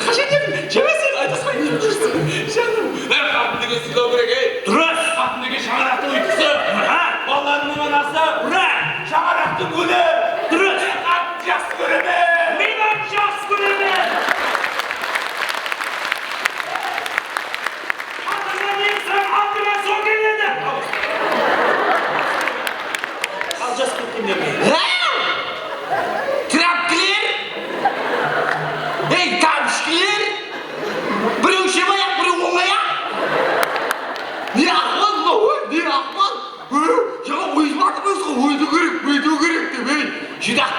Qashan keldiń? Jeme sen, aytasqan kelip júrseń. Janım. E, qatın degen sıylaw kerek, ey. Durıs. Qatın degen shańaraqtıń uyqısı. Ha. Balalarınıń anası. Ura. Shańaraqtıń gúli. Durıs. Men qattı jaqsı kóremen. Men qattı jaqsı kóremen. Qatınnan eńseń aldıma sol keledi. Al, jas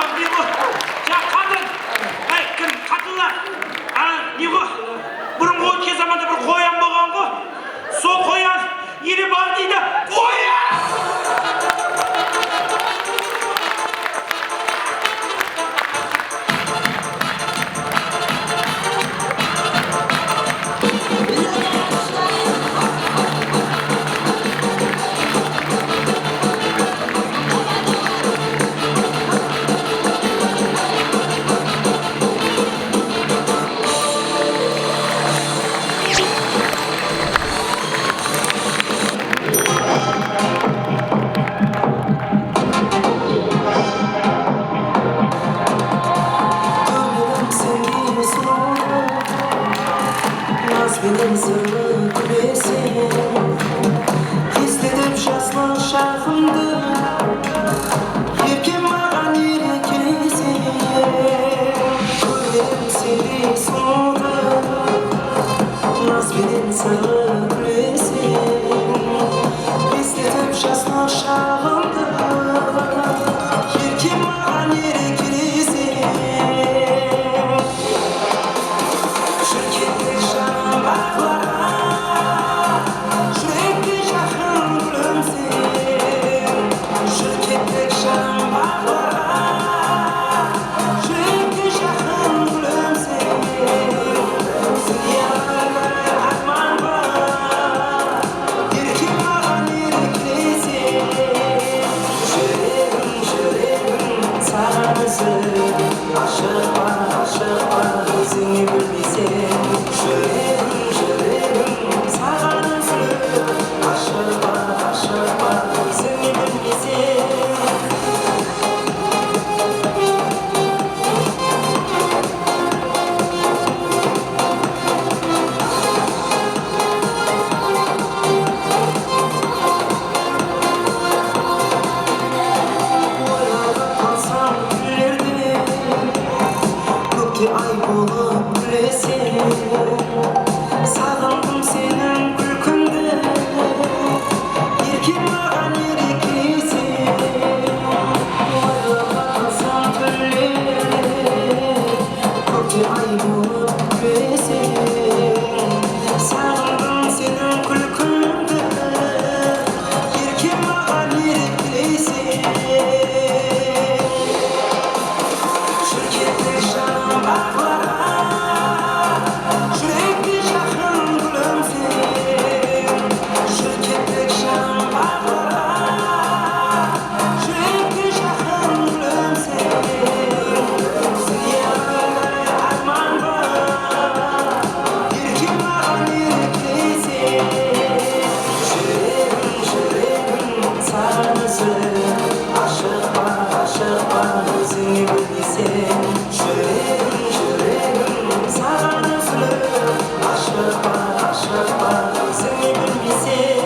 Al, ne bu? Ja, qatın. Áy, kim? Qatınlar. A, ne bu? Burınǵı ótken zamanda bir qoyan bolǵan ǵo. Sol qoyan ele bar deydi. Qoyan! Ózińe bilmeyseń, júregim, júregim saǵan úzilir. Ashıqpan, ashıqpan, ózińe bilmeyseń.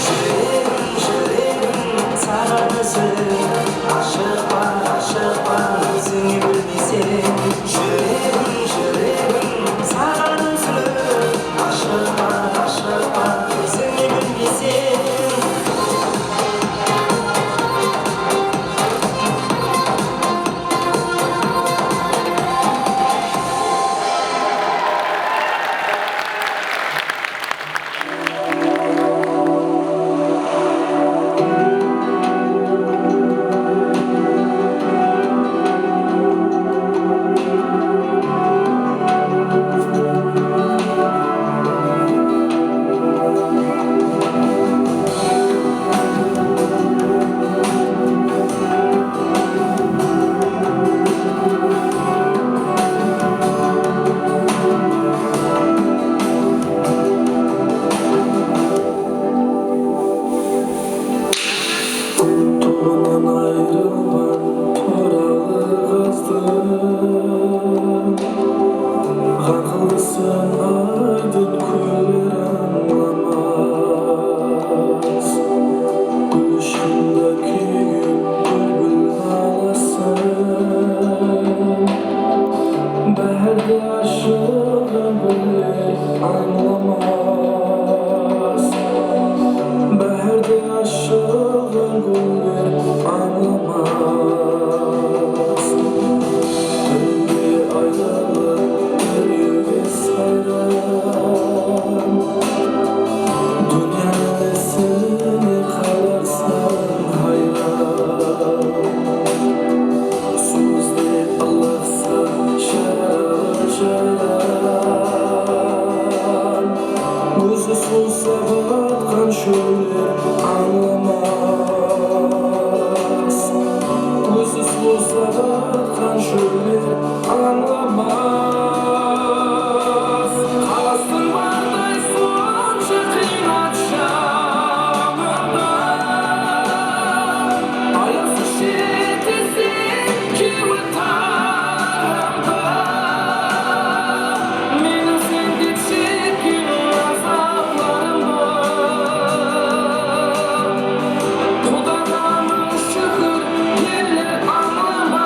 Júregim, júregim saǵan úzilir. Ashıqpan, ashıqpan, ózińe bilmeyseń. Júregim, júregim saǵan úzilir. Ashıqpan, ashıqpan, ózińe bilmeyseń. Tuwǵannan ayrılǵan toralı qızdı, ǵarqıldasın aydın kóller ańlamas. Gúl ushqında kúygen búlbil nalasın, báhárde ashılǵan gúller ańlamas. Báhárde ashılǵan gúller ańlamas. Birewge aylanıp, birewge sayran. Dúnyanıń isine qalarsań hayran. Suw izlep ılıqsa jaralı jayran. Ózi suwsap atqan shóller ańlamas. Ózi suwsap atqan shóller ańlamas. Qastıń barday sonsha qıynat janımda. Ayasız jeteseń kewil taramda. Meniń sen dep shekken azaplarım bar. Qudaǵa mıń shúkir, eller ańlamas.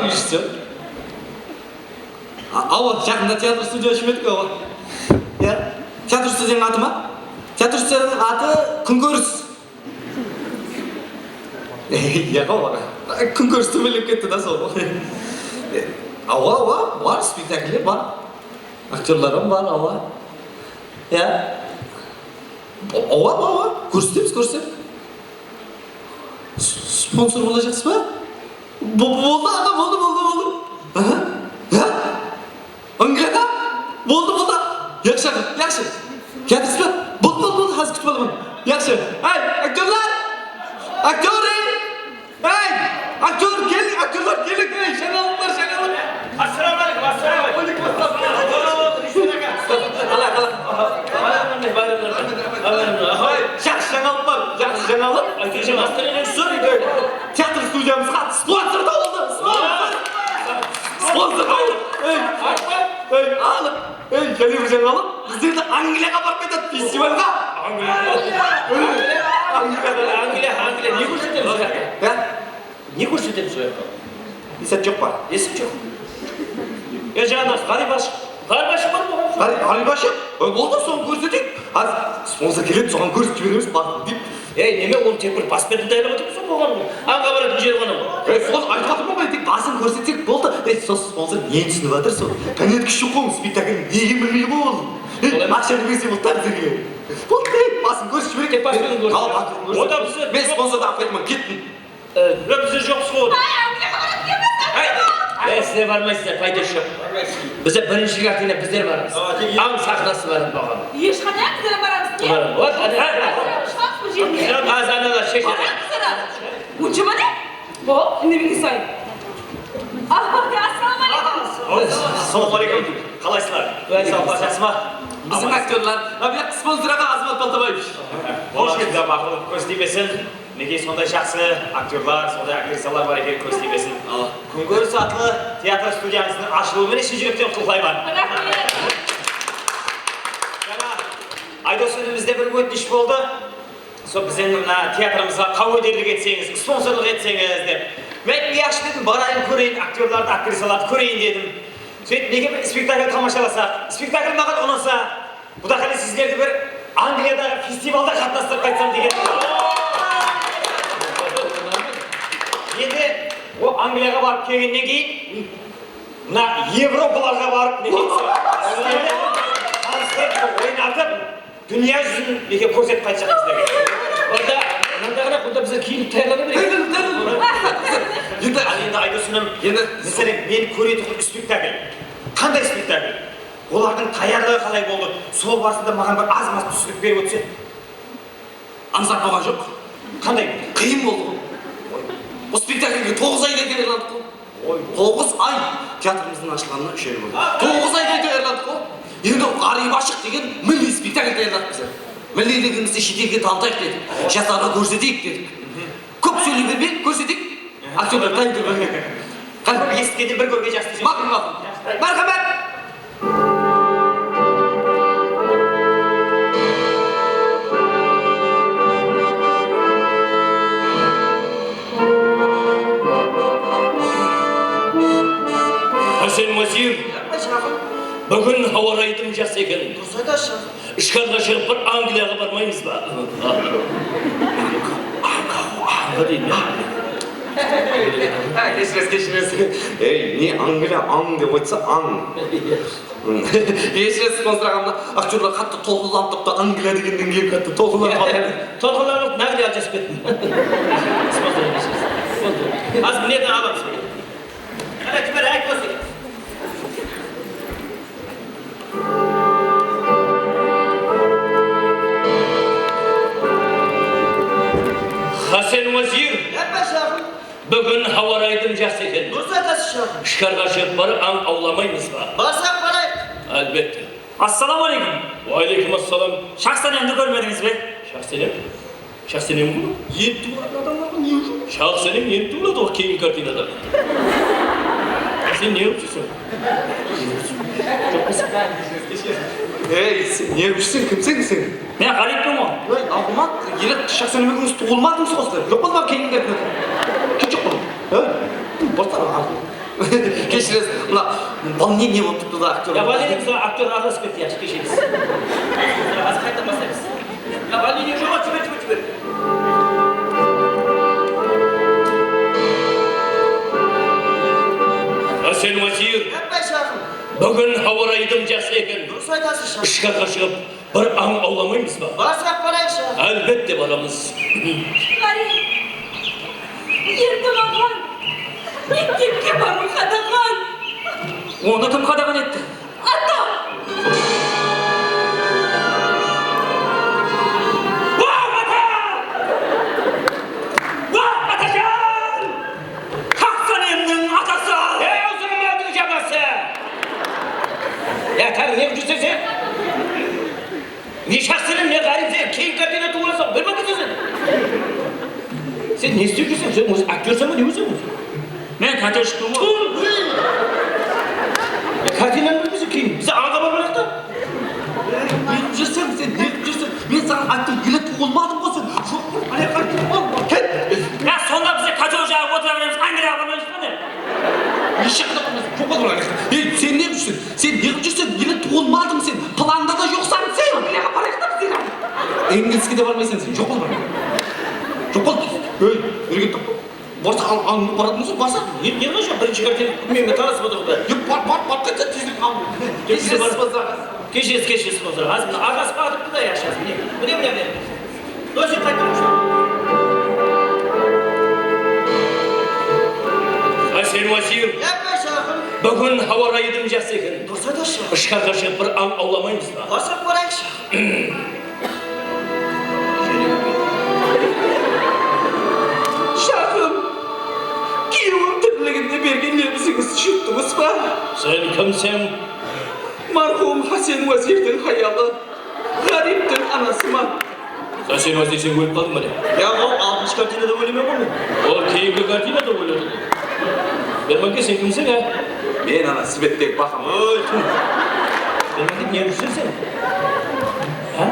Rejissyor. A-, awa, jaqında teatr studiya ashıp edik, awa. Ya, teatr studiyanıń atı ma? Teatr studiyanıń atı Kúnkoris. Ya, awa. Kúnkoris tómenlep ketti da sol. Awa, awa, bar, spektakller bar. Aktyorlar hám bar, awa. Ya. Awa, awa, awa. Kórsetemiz, kórsetemiz. S-, sponsor bolajaqsız ba? Bo-, boldı, aǵa, boldı, boldı, boldı. Aha. Ya? Angliyada? Boldı, boldı. Yaqshı, aǵa, yaqshı. Kiyatırıspı? Boldı, boldı, boldı, házir kútip alaman. Yaqshı. Ey, aktyorlar! Aktyor, ey! Ey, aktyor, kel, aktyorlar, keliń, ey, jańalıqlar, jańalıq. Assalawma aleykum, assalawma aleykum. Aleykum assalam. Qalay, qalay? Jaqsı jańalıq bar, jaqsı jańalıq. Aytayın, astırın, sorry. Teatr studiyamızǵa sponsor tabıldı, sponsor. Sponsor tabıldı. Ey, ey, alıq. Ey, jáne bir jańalıq. Bizlerdi Angliyaǵa aparıp ketedi, festivalǵa. Angliya. Angliya, Angliya. Ne kórsetemiz sol jaqta? Ya? Ne kórsetemiz sol jaqta? Esap joq pa? Esap joq. Ya, jańa ǵarip ashıq. Ǵarip ashıq bar ma? Ǵarip, ǵarip ashıq? Oy, boldı, sonı kórseteyik. Házir sponsor keledi, soǵan kórsetip jiberemiz, basın deyip. Ey, neme, ol tek bir basbetini tayarlap otırmız ǵoy, bolǵan ǵoy. Ańǵa baratuǵın jeri ǵana ǵoy. Ey, sonı aytıp atırman ǵoy, tek basın kórsetsek boldı. Ey, sol sponsor neni túsinip atır, sol. Qáne, kúshi joq ǵoy, spektakl nege bilmeydi ǵoy ol. Ey, aqshanı berse boldı da bizlerge. Boldı, ey, basın kórsetip jibereyik. Tek basın kórsetip. Al, basın kórsetip. Oda bizler. Men sponsordı alıp qaytaman, kettim. E, bizler joqpız ǵoy. Ay, Angliyaǵa baradı ekenbiz. Ay, e, sizler barmaysızlar, paydası joq. Bizler birinshi kartina, bizler barmız. Ań saxnası bar, baǵam. Esh qanday, bizler baramız, ne? Baramız. Ot, ana. Shıǵamız bir jerge. Házir analar sheshedi. Baramız, ana. Ónsheme ne? Bol, indemegen sayın. Assalawma aleykum. Assalawma aleykum. Qalaysızlar? Wáleykum assalam. Jaqsı ma? Biziń aktyorlar. Mına bu jaqta sponsor aǵa Azmat Baltabaevich. Xosh keldińiz, maqul. Kóz tiymesin. Minekey, sonday jaqsı aktyorlar, sonday aktrisalar bar eken, kóz tiymesin. Al. Kúnkoris atlı teatr studiyamızdıń ashılıwı menen shın júrekten qutlıqlayman. Raxmet. Jańa Aydos inimizde bir ótinish boldı. Sol biziń mına teatrımızǵa qáweterlik etseńiz, sponsorlıq etseńiz dep. Men ayttım, yaqshı dedim, barayın, kóreyin, aktyorlardı, aktrisalardı kóreyin dedim. Sóytip, nege bir spektakl tamashalasaq? Spektakl maǵan unasa, quda qálese sizlerdi bir Angliyadaǵı festivalda qatnastırıp qaytsam degen. Endi o Angliyaǵa barıp kelgennen keyin mına Evropalarǵa barıp, ne deydi, koncertler oynatıp, dúnya júzin nege kórsetip qaytsaq bizlerge. Onda, mında ǵana, bunda bizler kiyinip tayarlana bereyik. Endi, al endi, Aydos inim, endi, máselen, men kóretuǵın spektakl. Qanday spektakl? Olardıń tayarlıǵı qalay boldı? Sol barısında maǵan bir az-maz túsinik berip ótse. Ańsat bolǵan joq. Qanday? Qıyın boldı ǵoy. Bul spektaklge toǵız ayday tayarlandıq ǵoy. Oy. Toǵız ay! Teatrımızdıń ashılǵanına úsh ay boldı. Toǵız ayday tayarlandıq ǵoy. Endi Ǵarip ashıq degen milliy spektakl tayarladıq bizler. Milliy degenimizde shet elge tanıtayıq dedik. Jaslarǵa kórseteyik dedik. Kóp sóyley bermey, kórseteyik. Aktyorlar, tayın tur, qáne. Qáne, bir esitkennen bir kórgen jaqsı desem. Maqul, maqul. Márhamat! Hásen Wazir, búgin hawa rayı dım jaqsı eken. Durıs aytasız, shaxır. Ishkarǵa shıǵıp bir Angliyaǵa barmaymız ba? Ańǵa, ańǵa deydi. Ay, keshiresiz, keshiresiz. Ey, ne Angliya, ań dep aytsa, ań. Keshiresiz, sponsor aǵamdı, aktyorlar qattı tolqınlanıp turıptı, Angliya degennen keyin qattı tolqınlanıp qaldı. Tolqınlanıp, Angliya jasıp kettim. Sponsor, keshiresiz. Sponsor. Házir mınerden alamız. Qáne, jiber, ayt bolsın. Hásen Wazir. Yappa, shaxır. Búgin hawa rayı dım jaqsı eken. Durıs aytasız, shaxır. Ishkarǵa shıǵıp barıp ań awlamaymız ba? Barsaq barayıq. Álbette. Assalawma aleykum. Wa aleykum assalam. Shaxsanemdi kórmedińiz be? Shaxsanem? Shaxsanem kim? Enti tuwılatuǵın adamlardıń ne ushın? Shaxsanem enti tuwıladı ǵoy, keyingi kartinada. Sen ne qılıp júrseń? Joq bolsa. Ey, sen ne qılıp júrseń? Kimseń sen? Men ǵárippen ǵoy. Ey, Aǵmat, ele Shaxsanem ekewimiz tuwılmadıńız ǵoy sizler. Joq bolsa, keyingi kartinada. Kim joq boldı? Ey, bostan al. Keshiresiz, mına волнение bolıp turıptı da, aktyor. Ya, волнение, mısalı, aktyor aralası ketti, yaqshı, keshiresiz. Házir qaytadan baslaymız. Ya, волнение joq, jiber, jiber, jiber. Hásen Wazir. Yapmay, shayxım. Búgin hawa rayı dım jaqsı eken. Durıs aytasız, shayxım. Tısqarıǵa shıǵıp, bir ań awlamaymız ba? Barsaq barayıq, shayxım. Álbette, baramız. Ǵárip, ertim aǵan, mektepke barıw qadaǵan. Onı kim qadaǵan etti? Ata! Wah, ata! Wah, atajan! Haq Sanemniń atası! Ey, awzıńa maldıń jabası! Ya, tán, ne qılıp júrseń sen? Ne Shaxsenen, ne Ǵárip, sen keyin kartina tuwılasań, bir bakısań sen. Sen ne islep júrseń? Sen ózi aktyorsań ba, ne ózi ózi? Men kartina túsirdim ǵoy. Kartinanı bilmeseń keyin. Biz ańǵa barıp alayıq ta. Ne qılıp júrseń sen, ne qılıp júrseń? Men saǵan ayttım, ele tuwılmadıń ǵoy sen. Joq, anaqa aytıp al, ket. Ya sonda biz kartina jaǵıp otıra beremiz, Angliyaǵa barmaymız ba ne? Neshe qadam barmasın, joq, anaqa. Ey, sen ne qılıp júrseń? Sen ne qılıp júrseń? Ele tuwılmadıń sen. Planda da joqsań sen. Angliyaǵa barayıq ta bizler. Ingilizge de barmaysań sen. Joq bol, bar. Joq bol. Ey, erkek, borsa al, al, baratın bolsa, barsa. Ne, ne qılıp júr? Birinshi kartina, bilmeymen, tanısıp otır ǵoy. Joq, bar, bar, bar, qaytsa tezirek al. Keshiresiz, sponsor aǵa. Keshiresiz, keshiresiz, sponsor aǵa. Házir mına aǵası baǵıp turıptı da, yaqshı, házir. Mine, mine, mine, mine. Dosım qaytırıp. Hásen Wazir. Yapmay, shayxım. Búgin hawa rayı dım jaqsı eken. Durıs aytasız, shayxım. Tısqarıǵa shıǵıp bir ań awlamaymız ba? Barsaq barayıq, shayxım. Shayxım, kúyewim tiriliginde bergen lebizińizdi juttıńız ba? Sen kimseń? Marhum Hásen Wazirdiń hayalı, Ǵáriptiń anasıman. Hásen Wazir, sen ólip qaldıń ba ne? Ya, ol altınshı kartinada óylemen ǵoy men. Ol keyingi kartinada óyledi. Bermanke, sen kimseń, á? Men ana Sibettegi baqaman. Oy! Bermanke, ne qılıp júrseń? Há?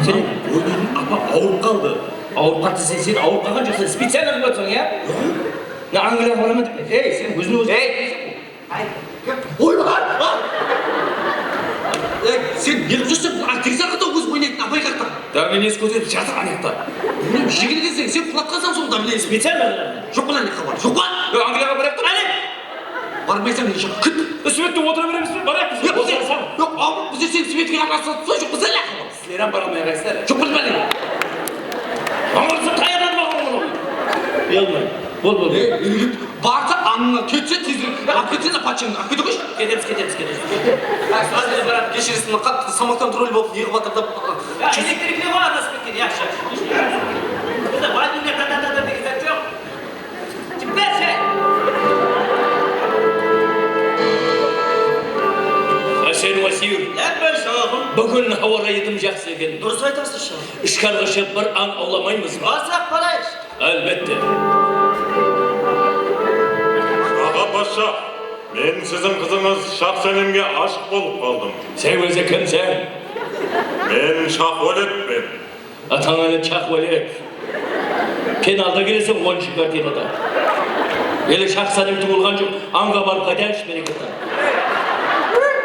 Sen oynaydın, apa awırıp qaldı. Awırıp qaldı deseń, sen awırıp qalǵan joqsań, specialno qılıp atırsań, ya? Mına Angliyaǵa baraman dep, ey, sen óziń ózi. Ey! Ay, oy, ay, ay! Ey, sen ne qılıp júrseń? Bul aktrisa qata ózi oynaytın, apay qata. Davleniesi kóterip jatır anaqta. Bilmeymen, jegilgenseń, sen qulatqansań sol davleniesi. Specialno. Joq, bular ne xabar? Joq pa? Yoq, Angliyaǵa barayıq ta. Áne! Barmaysań, ne joq, kit. Svetke otıra beremiz be? Barayıq biz. Yoq, bizler, yoq, awır, bizler sen svetke aralasa tursa, joq, bizler ne xabar? Sizler hám bara almay qaysızlar? Joq, bilmeymen. Ańırsa tayarlanbaǵan ol. Uyalmay. Bol, bol, bol. Ey, úyge barsa, ańına ketse, tezirek alıp ketsene, patshangdı alıp kete qoyshı. Ketemiz, ketemiz, ketemiz. Házir baramız. Keshiresiz, mına qattı samaktan trol bolıp ne qılıp atır dep. Ya, elektrikler ǵoy, arnasıp ketken, yaqshı. Bizde valvine ta-ta-ta-ta degen zat joq. Jibershe! Hásen Wazir. Yapmay, shayxım. Búgin hawa rayı dım jaqsı eken. Durıs aytasız, shayxım. Tısqarıǵa shıǵıp bir ań awlamaymız ba? Barsaq barayıq. Álbette. Aǵa patshah, men siziń qızıńız Shaxsanemge ashıq bolıp qaldım. Sen ózi kimseń? Men Shaxwáletpen. Atań ele Chaqwálet. Penalda keleseń onınshı kartinada. Ele Shaxsanem tuwılǵan joq, ańǵa barıp qaytayıqshı, berekella.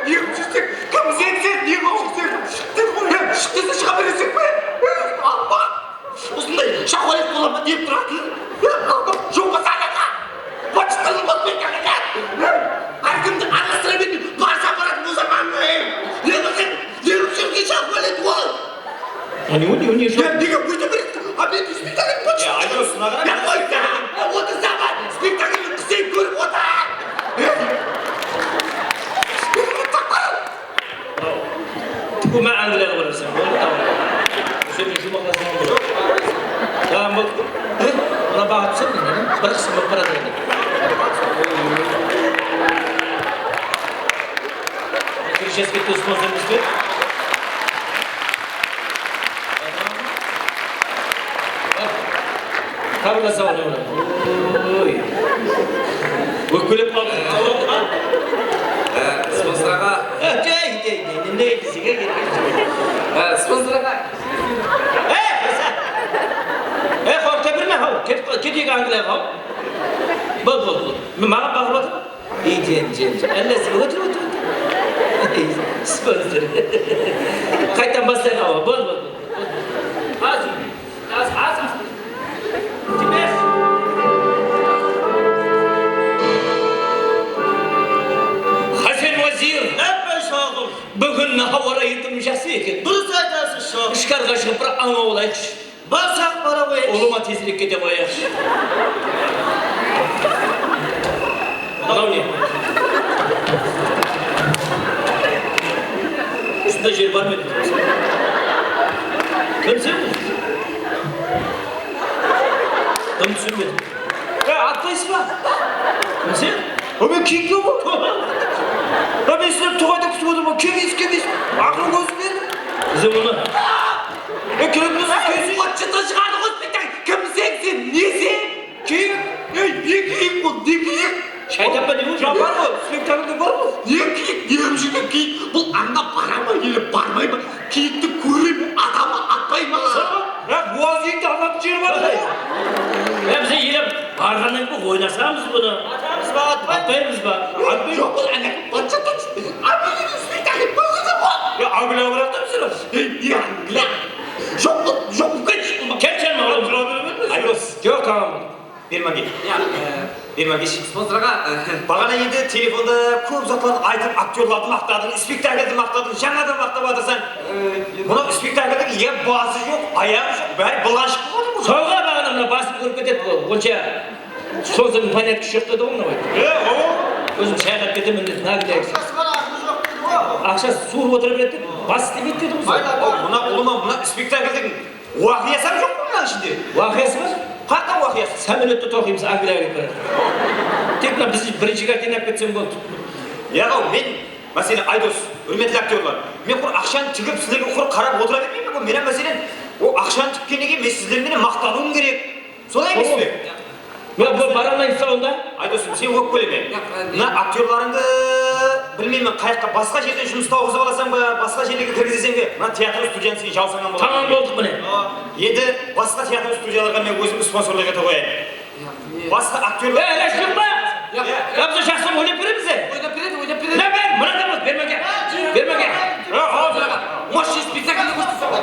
Ne qılıp júrseń? Kim sen, sen? Ne qılıp júrseń? Shıq deseń, shıǵa bereseń be? Alma! Usınday Chaqwálet bolaman dep turatın. Joq pa, sanaqa? Bachıtırın bosıp ketken eken. Hár kimdi aralastırıp bermey, barsa baratın bolsań, ey. Ne qılsın? Lerusovke Chaqwálet ol. Uni, uni, uni, Ya, nege óyte beresiz? A, men spektakldi Ya, aytıyorsun, aǵa. Ya, qoysa, otırsa, spektakldi qısayıp kórip otır. Tikume Angliyaǵa bararsań. Boldı, tamam. Sen de juwmaqlasań boldı. Tamam, boldı. Mına baǵıp túsedi, bir qısım bolıp baradı endi. Kirishesizge tús bolsa bizge. Xabarlasa ola. Oy. Ókpelep qaldı. Sponsor aǵa. Jay, jay, jay, ne deydi sizge? Sponsor aǵa. Ey, qorqıta berme, haw. Ketip qal, keteyik Angliyaǵa, haw. Bol, bol, bol. Men maǵan baqırıp atır ma? Iyden, jen, jen. Állesi, ótir, ótir, ótir. Sponsor. Qaytan baslayıq, awa, bol, bol, bol. Az, az, az, az. Jiber. Hásen Wazir. Lábbey, shaǵır. Búgin hawa rayı dım jaqsı eken. Durıs aytasız, shaǵır. Ishkarǵa shıǵıp bir ań awlayıqshı. Barsaq bara qoyayıq. Ulıwma tezirek kete qoyayıq. Mınaw ne? Usınday jer bar ma edi? Kimseń? Dım túsinbedim. Ya, atlaysız ba? Kimseń? O, men kiyik ǵoy. Ya, men sizlerdi toǵayda kútip otırman. Kelmeysiz, kelmeysiz. Aqırı ózim berdim. Bize bunı E, kelip tursa, kelsin. Otshıtı shıǵardı ǵoy spektakl. Kimseń sen, neseń? Kiyik, ey, ne kiyik bul, ne kiyik? Shaytan ba, ne bul? Japar ǵoy, spektaklde bar ǵoy. Ne kiyik, ne hújimde kiyik? Bul ańda bara ma, ele barmay ma? Kiyikti kóre me, ata ma, atpay ma? Biraq buwaz kiyikti atatın jeri bar ǵoy. Ya, bize ele barǵannan keyin oynasamız bunı. Atamız ba, atpaymız? Atpaymız ba? Atpay- Joq, bul áne, patsha, patsha. Ábile spektakl bolǵan ǵoy. Ya, ábile bıraq ta bizler. Ey, ne ábile? Joq, joq, joq, joq. Kel, kel, maǵan. Tura bermez. Aydos. Joq, tamam. Bermage. Ya, e, Bermage. Sponsor aǵa, e, baǵana endi telefonda kóp zatlardı aytıp, aktyorlardı maqtadıń, spektakldi maqtadıń, jańadan maqtap atırsań. E, mınaw spektakldiń ya bazı joq, ayaǵı joq, bári bılǵanshıq bolıp atır ǵoy. Sawǵa baǵana mına basın kórip ketedi ǵoy, onsha. Sol sırdıń понятки joq dedi ǵoy mına ǵoy. E, o. Ózim sayaxat ketemen dedi, naǵilay. Aqshası bar, aqılı joq dedi ǵoy. Aqshası suwırıp otıra beredi dedi, bas islemeydi dedi ǵoy. Mayda, o, mına ulıwma, mına spektakldiń waqıyası joq pa mınanıń ishinde? Waqıyası bar. Qayaqtan waqıyası? Sámolyottı toqıymız, Angliyaǵa ketip baradı. Tek mına biz birinshi kartina alıp ketsem boldı. Yaǵaw, men, máselen, Aydos, húrmetli aktyorlar, men qur aqshanı tigip, sizlerge qur qarap otıra bermeymen ǵoy. Men hám, máselen, o aqshanı tikkenne keyin men sizler menen maqtanıwım kerek. Solay emes pe? Ya, bul bara almaydı onda. Ay, dosım, sen ókpeleme. Mına aktyorlarıńdı, bilmeymen, qayaqqa, basqa jerden jumıs tawǵızıp alasań ba, basqa jerlerge kirgizeseń be? Mına teatr studiyanı sen jawsań boladı. Tamam, boldıq, mine. Endi basqa teatr studiyalarǵa men ózim sponsorlıq ete qoyayın. Basqa aktyorlar. Ey, ilaj joq pa? Ya, bizge jaqsı oynap beremiz be? Oynap beredi, oynap beredi. Mına ber, mına da bos, bermege. Bermege. Mощный spektakldi kórsetseńler.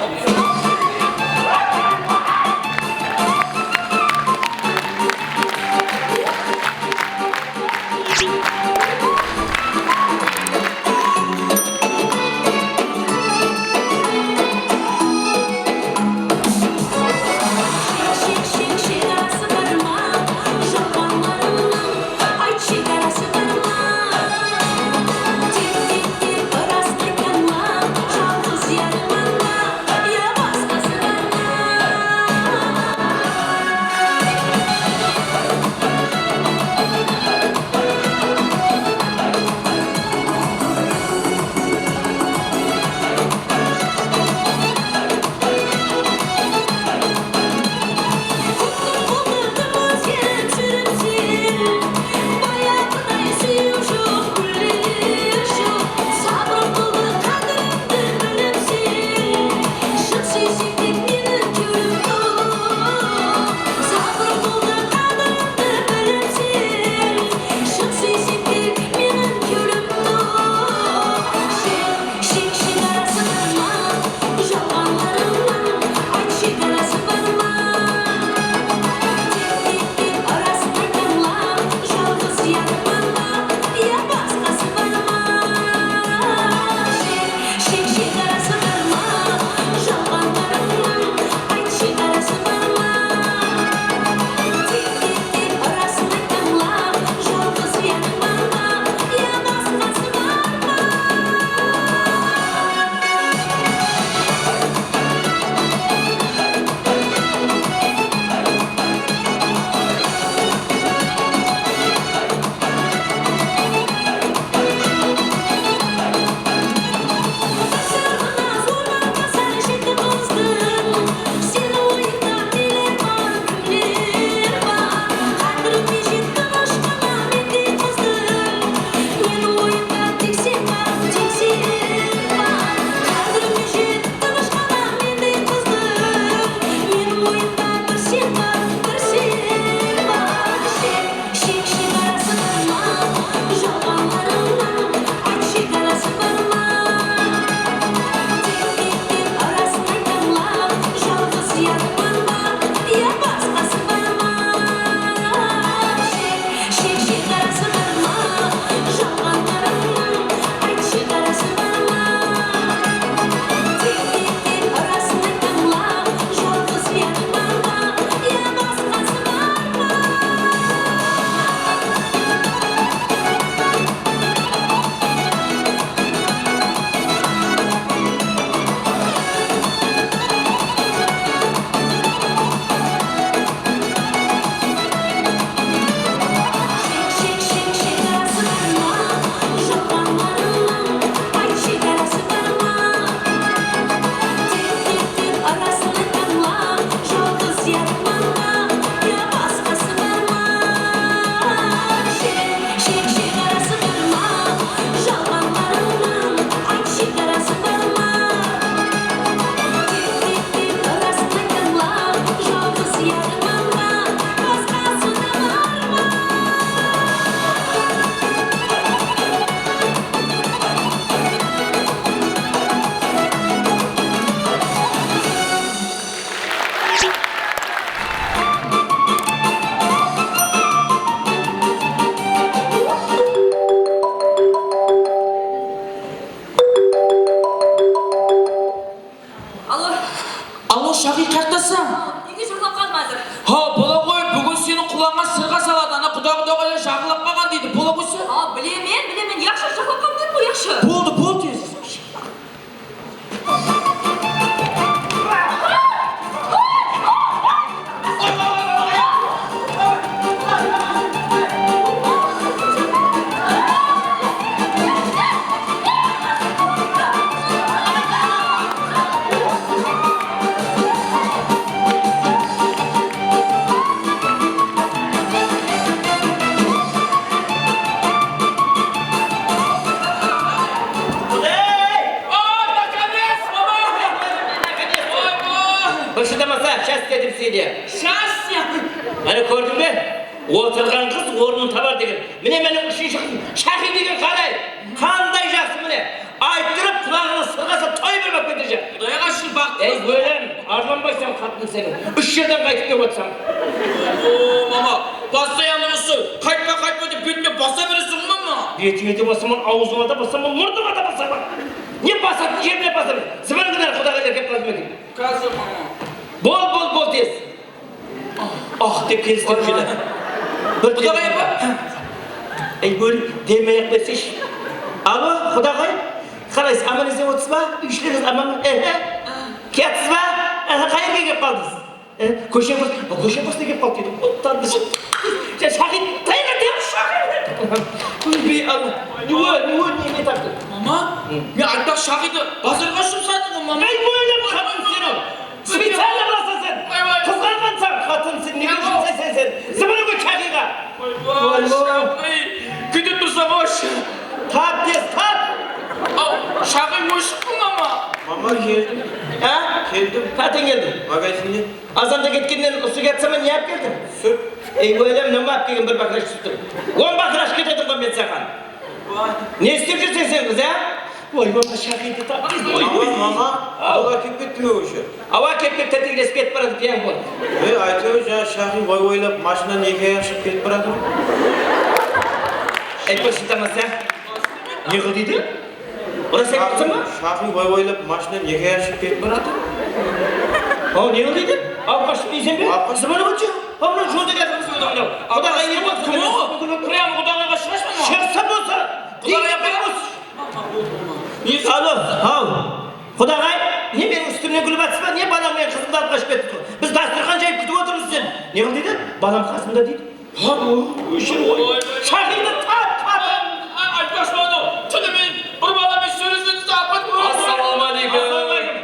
Bola qoysa? A, bilemen, bilemen. Yaqshı, jaqlap qaldım dedim ǵoy, yaqshı. Boldı, boldı, tez. Ey! Oy, наконец, mama! Oy, oy! Bir shıdamasa, счастье dep sıydı. Счастье! Áne, kórdiń be? Otırǵan qız ornın tabar degen. Mine, meniń úshinshi qızım, Shaxi degen qalay? Qanday jaqsı, mine. Ayttırıp, qulaǵıńa sırǵasa, toy bir bap ketecek. Qudayǵa shúkir, baxtı. Ey, ólem, arlanbaysań, qatın seniń. Úsh jerden qaytıp kelip atsań. O, mama, постоянно usı, qaytpa, qaytpa dep betime basa beresiń ǵo, mama. Betińe de basaman, awzıńa da basaman, murdıńa da basaman. Ne basatın jerine basaman. Zıbırıńdı ber, qudaǵaylar kelip qaldı ma eken. Házir, mama. Bol, bol, bol, tez. Ah, dep kelistiriw júdá. Bir qudaǵay apa? Ey, ból, demey-aq berseshi. Alo, qudaǵay. Qalaysız, aman-esen otırsız ba? Úy-ishilerińiz aman ba? Ehe. Kiyatsız ba? Aha, qayerge kelip qaldıńız? E, kóshe bas-, kóshe basına kelip qaldı dedim. Ottan biz. Ja, Shaxi, tayın, tayın, Shaxi. Óybe, Allah. Nege, nege, nege taptı? Mama, men aytpaq, Shaxidi bazarǵa jumsadım ǵo, mama. Ey, bólim, qatın sen ol. Специально bulasań sen. Vay, vay. Qızǵanǵansań, qatın sen, nege jumsaysań sen? Zıbırıńdı Shaxiyǵa. Vay, vay, vay. Kútip tursań, osh. Tap, tez, tap. Aw, Shaxi óship qal, mama. Mama, keldim. Á? Keldim. Qáten keldiń. Magazinde. Azanda ketkennen usı kiyatsaman, ne alıp keldiń? Sút. Ey, ólem, nama alıp kelgen, bir baklash túsip tur. On baklash ketedi ǵo men saǵan. Ne islep júrseń sen, qız, á? Oy, mama, Shaxiydi taptı. Oy, oy. Mama, mama, bala kelip ketti me ózi? Awa, kelip, kelip, tetiklesip ketip baradı, piyań bolıp. Ey, áytewir, jańa Shaxiy way-waylap mashinanıń eki ayaǵı shıǵıp ketip baradı. Aytpa, shıntamasa. Ne qıl deydi? Oras aytıpsań ba? Shaxiy way-waylap mashinanıń eki ayaǵı shıǵıp ketip baradı. Aw, ne qıl deydi? Alıp qashtı deyseń be? Alıp qashtı. Zıbırıp atshı. Aw, mına jolda keldi, qız odan mınaw. Qudaǵay ne boldı? Kim o? Prям qudaǵayǵa shıǵasız ba? Shıǵsa bolsa. Qudaǵay apa. Alo, haw. Qudaǵay, ne meniń ústimnen kúlip atırsız ba? Ne balań menen qızımdı alıp qashıp ketti? Biz dasturxan jayıp kútip otırmız seni. Ne qıl deydi? Balam qasımda deydi. Ha, óshir, oy. Shaxiydi tap, tap. Aytpaqshı boldım, túnimen bir bala menen sóylesedi de, apat. Assalawma áleykum.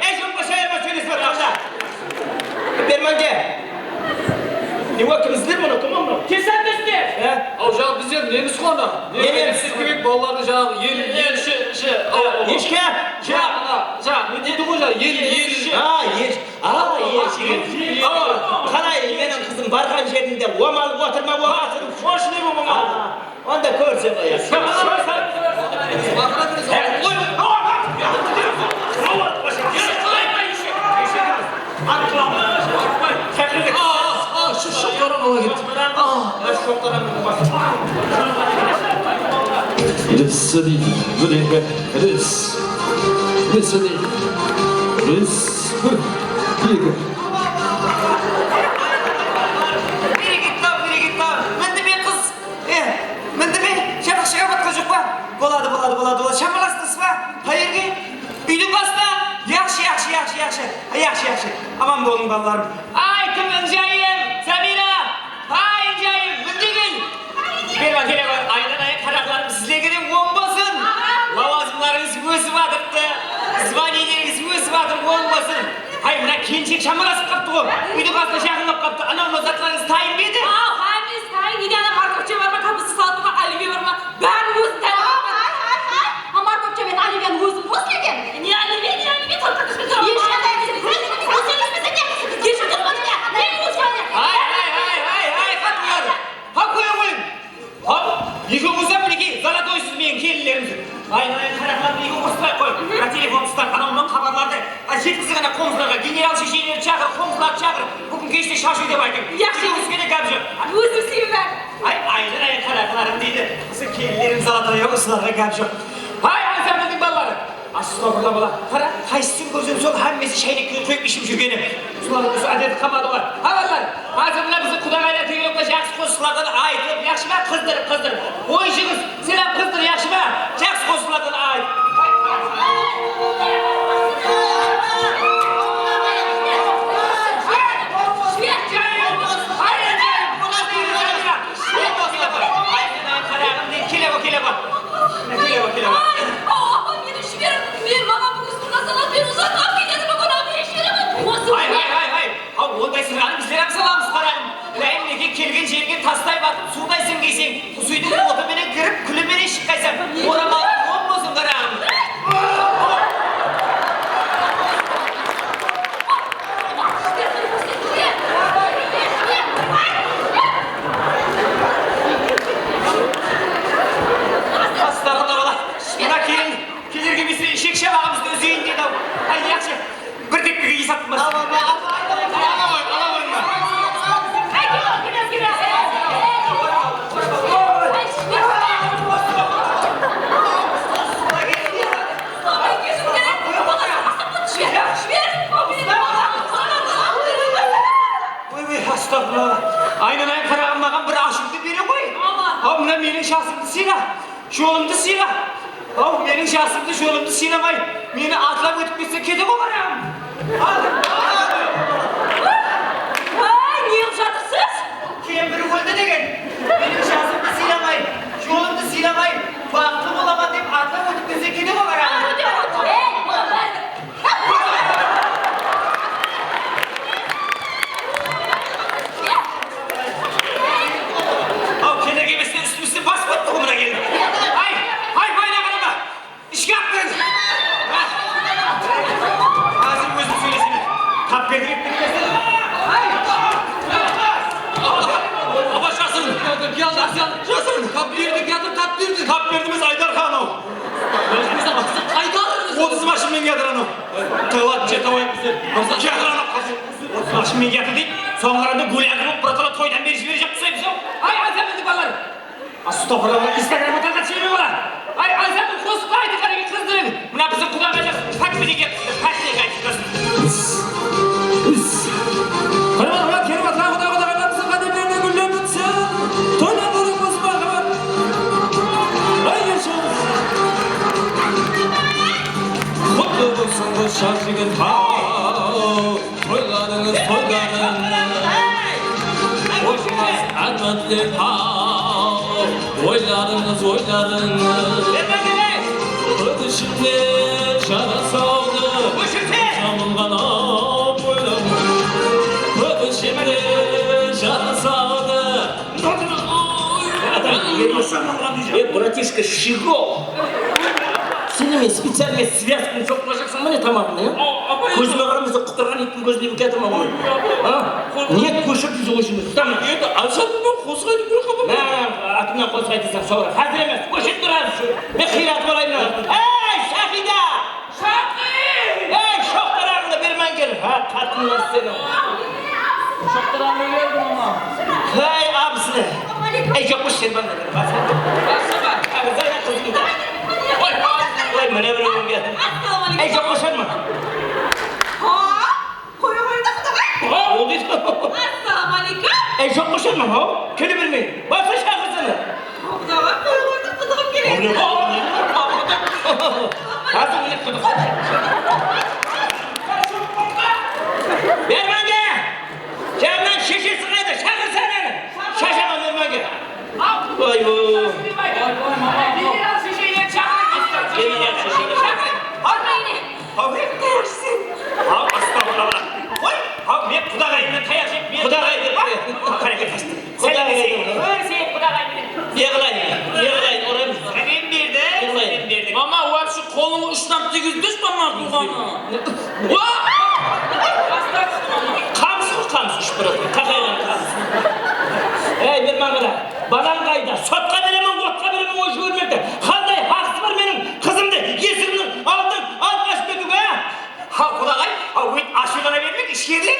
Ey, joqpa, shayırma sóylesip atqanda. Bermenge. Ne, o kim, sizler mınaw, kim mınaw? Kesatdesizler. He? Aw, jaǵı bizler nemiz ǵo ana. Ne, nemiz? Siz kirip balalardı jaǵı el, el, shi, shi, aw, aw. Eshke? Jaǵı, jaǵı, ne deydi ǵo jaǵı, el, el. Ha, esh-, a, eshke. Aw, qalay, meniń qızım barǵan jerinde omalıp otırma, oǵasın? Moshınıy bolıp omalıp. Onda kórseń ǵoy. Res, deydi, bir, eki, res. Res, deydi. Res, bir, eki. Bereket tap, bereket tap. Mindi me qız? E, mindi me? Jataqshıǵa batqan joq pa? Boladı, boladı, boladı, boladı. Shamalastınız ba? Qayerge? Úydiń qasına? Yaqshı, yaqshı, yaqshı, yaqshı. Yaqshı, yaqshı. Aman bolıń, balalarım. Ay, kim, injayım, Samira! Ay, injayım, mindi kel! Kele bar, kele bar. Aylanayın, qaraqlarım, sizlerge de oń bolsın. Lawazımlarıńız ósip atırıptı. Zvaniyelerińiz ósip atır, oń bolsın. Ay, mına kelinshek shamalasıp qaptı ǵo. Úydiń qasına jaqınlap qaptı. Anaw, mınaw zatlarıńız tayın ba edi? Aw, hámmesi tayın. Nege, ana morkovka bar ma, kapusta, salat bar ma, Oливия bar ma? Bárin ózim tayarlap. Ay, ay, ay, ay. A, morkovka menen Oliviyanı ózim qosıp eken. Ne Oliviya, ne Oliviya, tap, tap, tap, tap. Eshqanday bizge kúresiw, kúresiw, kúresiw, kúresiw. Ay, ay, ay, ay, ay, qatınlar. Hop, qoya qoyıń. Hop, ekewińiz-ám, minekey, zolotoysız meniń kelinlerimniń. Ay, mına qaraqlardı ekew qosıp qoyayıq, qoy. Mına telefon ustań, anaw-mınaw xabarlardı, a, jetkiziń ana qońsılarǵa, general sheshelerdi shaqır, qońsılardı shaqır. Búgin keshte shashıw dep aytıń. Yaqshı. Ekewińizge de gáp joq. Ózim isleymen bárin. Ay, aylanayın, qaraqlarım deydi. Usı kelinlerim zolotoy-aw, usılarǵa gáp joq. Hay, ansambldiń balaları. Ash Astagfirullah, bala. Qara, qaysısın kórsem, sol hámmesi sháynekke quyıp iship júrgeni. Usılardıń usı ádeti qalmadı ǵoy. Ha, balalar, házir mına biziń qudaǵaylar kelgen waqıtta jaqsı qosıqlardan aytıp, yaqshı ma, qızdırıp, qızdırıp. Oyınshiǵız, sen hám qızdır, yaqshı ma? Jaqsı qosıqlardan ayt. Kele ǵoy, kele ǵoy. Kele ǵoy, kele ǵoy. Ay, awa, meni jiberiń. Men, maǵan búgin sırǵa saladı, men uzaqqa alıp ketedi, búgin alıp ketedi. Hay, hay, hay, hay. Haw, onday sırǵanı bizler hám salamız, qaraǵım. Láyim, nege kelgen jerge tastay batıp, suwday sińgeyseń, qus úydiń otı menen kirip, kúli menen shıqqaysań. Oramalıń oń bolsın, qaraǵım. Astagfirullah, bala. Mına kelin, kelerge emese, ishek shabaǵımızdı úzeyin deydi-aw. Ay, yaqshı. Bir tepkige es atılmas. Ala ǵoy, ala ǵoy, ala ǵoy. Oy, oy, astagfirullah. Aynanayın, qaraǵım, maǵan bir ashıwdı bere ǵoy. Awa, mına meniń jasımdı sıyla. Jolımdı sıyla. Aw, meniń jasımdı, jolımdı sıylamay, meni atlap ótip ketse, kete ǵo, qaraǵım. Al. Ay, ne qılıp jatırsız? Kempir óldi degen. Meniń jasımdı sıylamay, jolımdı sıylamay, baxıtlı bolaman dep atlap ótip ketse, kete ǵo, qaraǵım. Ey, Aw, kelerge emesine ústimizden basıp ótti ǵo mına kelin. Ay, ay, bayına qarama. Ishke alıp beriń. Házir ózim sóylesem. Tap berdi dep bilmesen. Ay. Apa, jasırın. Jasırın. Tap berdi, kiyatır, tap berdi. Tap berdi emes, Aydarxan anaw. Qaytarıń. Otız mashın menen kiyatır anaw. Taylat, jete qoyıp bizler. Kiyatır anaw. Otız mashın menen kiyatır deydi. Soǵan qarada gúlakı bolıp, bir atala toydan beri jiberejaq uqsaymiz-aw. Ay, Aysa, bizdiń balalar. Astagfirullah, Instagramǵa tarqatıp jiberme, bala. Ay, Aysa, bir qosıqtı aytıp, qáne, qızdırıń. Mına biziń qudaǵaylar pát penen kiyatır, pát penen kiyatır. Qara, qara, kelip atırǵan qudaǵaylarımızdıń qádemlerine gúller bitsin. Toylar bolsın, bolsın, marhamat. Ay, yashayıq. Qutlı bolsın, qız jigit, haw. Toylarıńız, toylarıńız. Oyılmaz ármanler, haw. Oylarıńız, oylarıńız. Kóz ishinde jarasawdı. Jamılǵan oylarıń. Kóz ishinde jarasawdı. Ey, bratishka, щегол! Sen neme, специально связкаń soqıp alajaqsań ba ne tamaǵıńdı, ya? Kózime qaramasa, qutırǵan iyttiń kózine kiyatırma bunı. Ha? Niyet kóshirip júrse óshirmez. Tamam. Endi Aysa, men qosıq aytıp júrgen. Mına, atımnan qosıq aytasań, soǵan. Házir emes, óshirip tur házir. Men qıyratıp alayın mına. Ey, Shahida! Shaqır! Ey, shoqtaraǵıńdı bermań kel. Ha, qatınlar seni. Shoqtaraǵıńdı berdim, ama. Hey, abısını. Ey, joq, qosh, sen banda ber. Oy, oy, mine bir ómge. Ey, joq, qosh, sen. Ha? Qoya qoydı, qudaǵay. Ol deydi. Assalawma aleykum. Ey, joq, qosh, sen, ha? Kele bermey. Barsa shaqırsana. Qudaǵa qoy qoydı, qıdıǵım keledi. Házir mine qıdıq. Bermenge! Jannan sheshesi qayda? Shaqırsa ananı. Shashaǵan bermenge. Oy, oy. General sheshe. Haw, astagfirullah. Qoy, haw, men qudaǵayımnan tayaq jep, men qudaǵay dep, qáne, qáne. Qudaǵay. Kórsek qudaǵay menen. Ne qılayın? Ne qılayın? Orayın. Sálem berdik, sálem berdik. Mama, вообще qolıńı ushtan tiygizbesh, mama, tuwǵanı. Wa! Qamıs ǵoy, qamıs ushıp baradı. Qaqayǵan qamıs. Ey, bir maǵana, balań qayda? Sotqa beremen, otqa beremen, oy jibermekte. Qanday haqısı bar meniń qızımdı esigimniń aldına alıp qashıp ketiwge, a? Ha, qudaǵay, a, óyt ashıwlana bermeń, ishkerleń.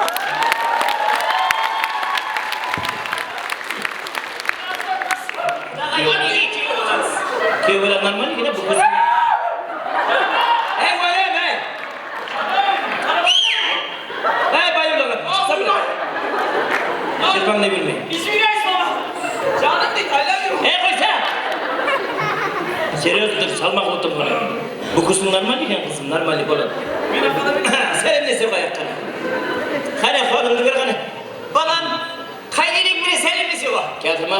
Kewbala normal eken, bukilsin. Ey, oynayma, ey! Ey, bayıwlaǵan, shıqsa bir. Shırpańlay berme. Извиняюсь, baba. Janım deydi, I love you. Ey, qoysa! Серьёзно tur, salmaq otır ǵana. Bukilsin, normal eken, qızım, normal boladı. Men aqıda sálemlese qoyaq ǵana. Qáne, qolımdı ber ǵana. Balam, qáne, menen sálemlese ǵo. Kiyatır ma?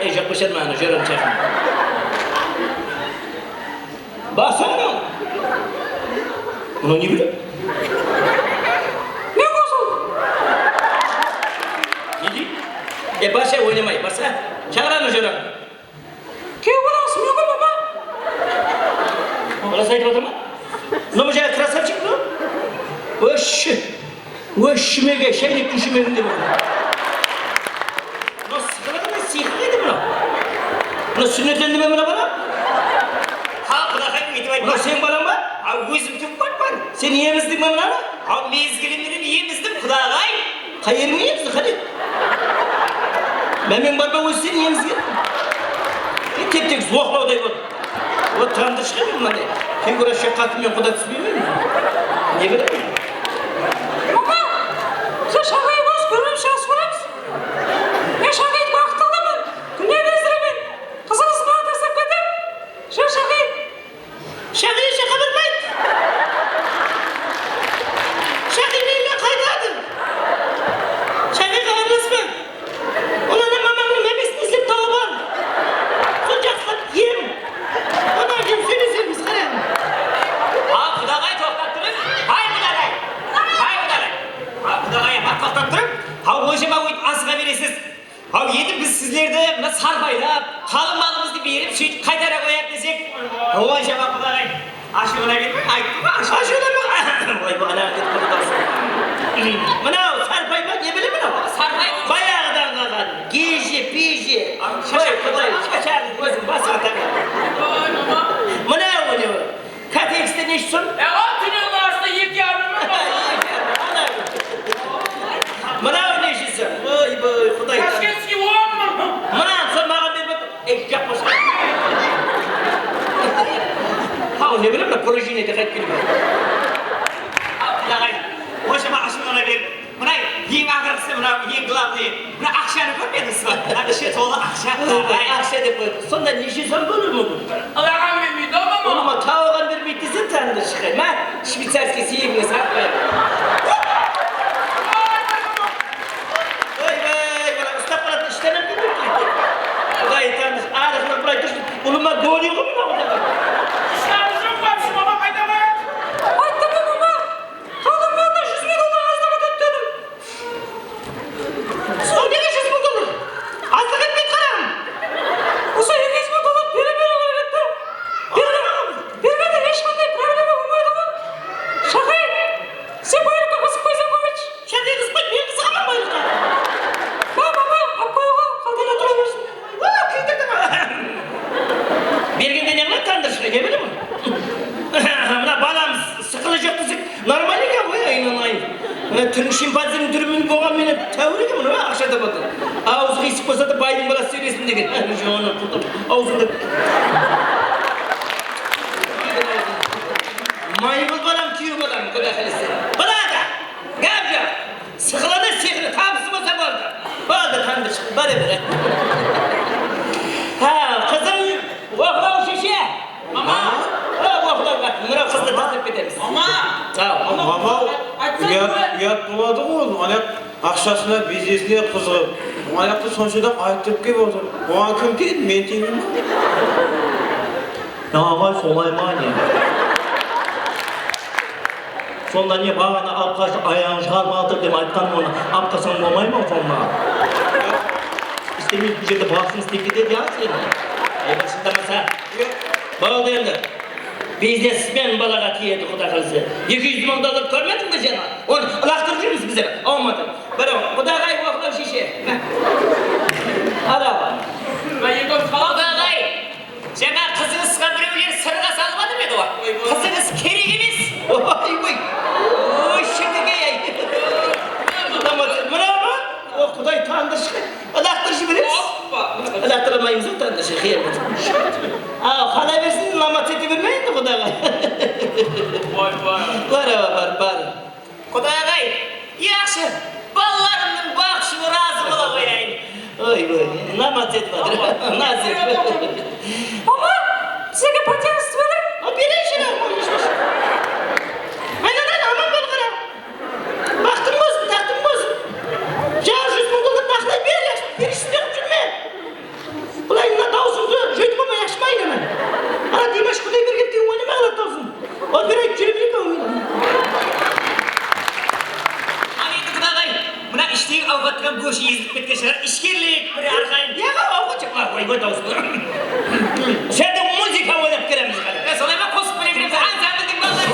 Ey, joq, bosharma, ana, joram chaqın. Basa mınaw. Mınaw ne biledi? Ne qosıl? Ne deydi? E, barsa, oynamay, barsa. Shaqır ana, joram. Kewbalaǵısı men ǵo, baba. Ras aytıp atır ma? Mınaw bir jaǵı krasavchik mınaw. Óshshi. Óshshimege, sháynektiń shúmeginde boldı. Mınaw sıqıladı ma, sıyqı edi mınaw. Mınaw súnnetlendi me mına bala? Ha, qudaǵay, óytip aytpa. Mınaw seniń balań ba? Ha, ózim tuwıp atpan. Sen emizdiń be mınanı? Ha, mezgili menen emizdim, qudaǵay. Qay jerińe emizdi, qáne? Mámeń bar ma ózi seniń emizgen? E, tep-tek zoqlawday bol. O tandır shıǵar mınanday. Figurasha qatın menen quda túspeymen. Ne bilemen? Mama, bizler Shaǵay emes, bir-birimizdi jaqsı kóremiz. Men Shaǵaydı baxıtlı qılaman, dúnya bezdiremen. Qızıńız maǵan taslap ketip, bizler Shaǵay Shaǵay jaqa barmaydı. Shaǵay menen qaytadı. Shaǵayǵa aralaspa. Onnan da mamańnıń mámesin izlep tawıp al. Sonı jaqsılap em. Onnan keyin sóylesermiz, qara. Ha, qudaǵay, toqtap turıń. Hay, qudaǵay. Hay, qudaǵay. Ha, qudaǵay, toqtap turıń. Ha, onshama óytip asıǵa beresiz. Haw, endi biz sizlerdi mına sarpaylap, qalın malımızdı berip, sóytip qaytara qoyayıq desek, oy, jama qudaǵay, ashıwlana bermeń, ayttım ǵoy, ashıw-, ashıwlanba. Oy, bu ana ketip qaldı dawısı. Mınaw sarpay ma, ne bile mınaw? Sarpay. Bayaǵıdan qalǵan. Geje Pije. Qoy, Quday, shashaǵın óziń basıńa taǵa. Mına mine. Katekiste neshe sum? Aǵa, túnen astı eki yarım mıń. Mına neshe sum? Oy, boy, Quday. Tashkentskiy on mıń. Mına sol maǵan berip atır. Ey, jaq bolsın. Haw, ne bileyim, mına положениеде qaytıp kelip. Al, aǵay, onshama ashıwlana berip. Mına eń aqırǵısı, mına eń главный, mına aqshanı kórmedińiz ba? Mına ishi tolı aqsha. Aqsha dep qoydı. Sonda neshe som bóliwi múmkin? Alaǵan bermeydi, ama. Ulıwma tawǵan bermeydi dese, tandı shıqay. Má, shveycarskiy seyibińe salıp qoyayıq. Oybay, mına ustap qaladı, ishten hám ketpeydi. Quday tanısh, arıqlap bir aytıp, ulıwma góni ǵoy mına quday. Ishkarı joq pa, shımaǵa qayta qoyadı. Ayttım ǵoy, mama. Qalın boldı, júz mıń dollar azlıǵı tap dedim. Sol nege júz mıń dollar? Azlıq etpeydi, qaraǵım. Usı eki júz mıń dollar bere beriw kerek edi. Bermedi, bermedi, hesh qanday problema bolmaydı ǵoy. Shaqay, sen baylıqqa qızıqpaysań ǵoy, aytshı. Shaqay qızıqpaydı, men qızıǵaman baylıqqa. Ba, mama, alıp qoyıwǵa, qaltada tura bersin. Bergende ne qıladı tandır shıǵay, ne bileyim. Mına balam sıqılı joq desek, normal eken ǵoy, aynanayın. Mına túrin shimpanzeniń túri menen bolǵan menen táwir eken, mına aqsha tabadı. Awzı qıysıq bolsa da baydıń balası sóylesin degen. Jonı qurtıp, awzında. Maymıl balam, kúyew balam, quda qálese. Quda da! Gáp joq. Sıqılı da sıyıqlı, tabısı bolsa boldı. Boldı, tandır shıqtı, bara bere. Ha, qızım, oqlaw sheshe. Mama. Ha, oqlaw, mına qızdı taslap ketemiz. Mama. Mama, uyat, uyat boladı ǵoy, onıń aqshasına, biznesine qızıǵıp, onıń sonshadan ayttırıp kelip otır. Oǵan kim tiydi, men tiymen ba? Ya aǵay, solay ma ne? Sonda ne, baǵana alıp qashıp, ayaǵın shıǵarıp atır dep aytqanım, onı alıp qalsań bolmay ma sonda? Istemeydi, bul jerde basıń islep ketedi ya seniń. Endi shıldamasa. Boldı endi. Biznesmen balaǵa tiyedi, quda qálese. Eki júz mıń dollar kórmediń be jańa? Onı ılaqtırıp júrmiz bizler, awmadı. Biraw, qudaǵay, oqlaw sheshe. Al, al. Qudaǵay. Jańa qızıńızǵa birewler sırǵa salıp atır ma edi ǵoy? Qızıńız kerek emes. Oy, oy. Oy, shirkey-ay. Mına ma? O, quday, tandır shıǵay. Ilaqtırıp jiberemiz. Ilaqtıra almaymız ǵoy, tandır shıǵay, qıyamet. Aw, qala bersin, lamatsete bermey endi, qudaǵay. Oy, oy. Bar, bar, bar. Qudaǵay, yaqshı, balalarımnıń baxıshılı razı bola qoyayın. Oy, oy, namat etip atır. Nasip. Mama, bizlerge patent islep atır. A, bereyinshi, Raxman, eshpash. Aynadan aman bol, qara. Baxtıń bolsın, taxtıń bolsın. Jartı júz mıń dollar naqılay ber, yaqshı, berishsizde qılıp júrme. Bılay mına dawısıńdı joytıp alma, yaqshı ma, aynama? Ana, Dimash Qudaybergenevtey oynamay qaladı dawısıń. Operator júre beredi ǵoy. Al endi, qudaǵay, mına ishtegi awqattıǵan góshi ezilip ketken shıǵar, ishkerlik bir arqayın. Yaǵa, awqat jep, oy, oy, dawıs. Sende muzıka oynap beremiz qáne. E, solay ma, qosıq penen kiremiz, ansambldiń balaları.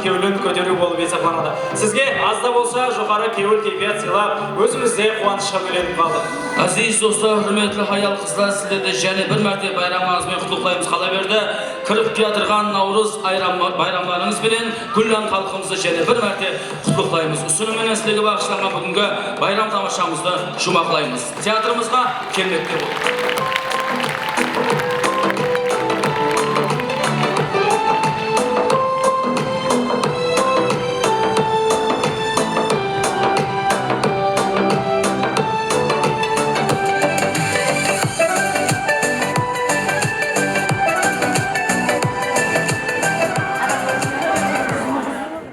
kewlin kóteriw bolıp esaplanadı. Sizge az da bolsa joqarı kewil keypiyat sıylap, ózimiz de quwanıshqa bólenip qaldıq. Aziz dostlar, húrmetli hayal-qızlar, sizlerdi jáne bir márte bayramlarıńız benen qutlıqlaymız. Qalaberdi, kirip kiyatırǵan Nawrız ayram-, bayramlarıńız benen gúllan xalqımızdı jáne bir márte qutlıqlaymız. Usınıń menen sizlerge baǵıshlanǵan búgingi bayram tamashamızdı juwmaqlaymız. Teatrımızǵa kelmekte bolıń.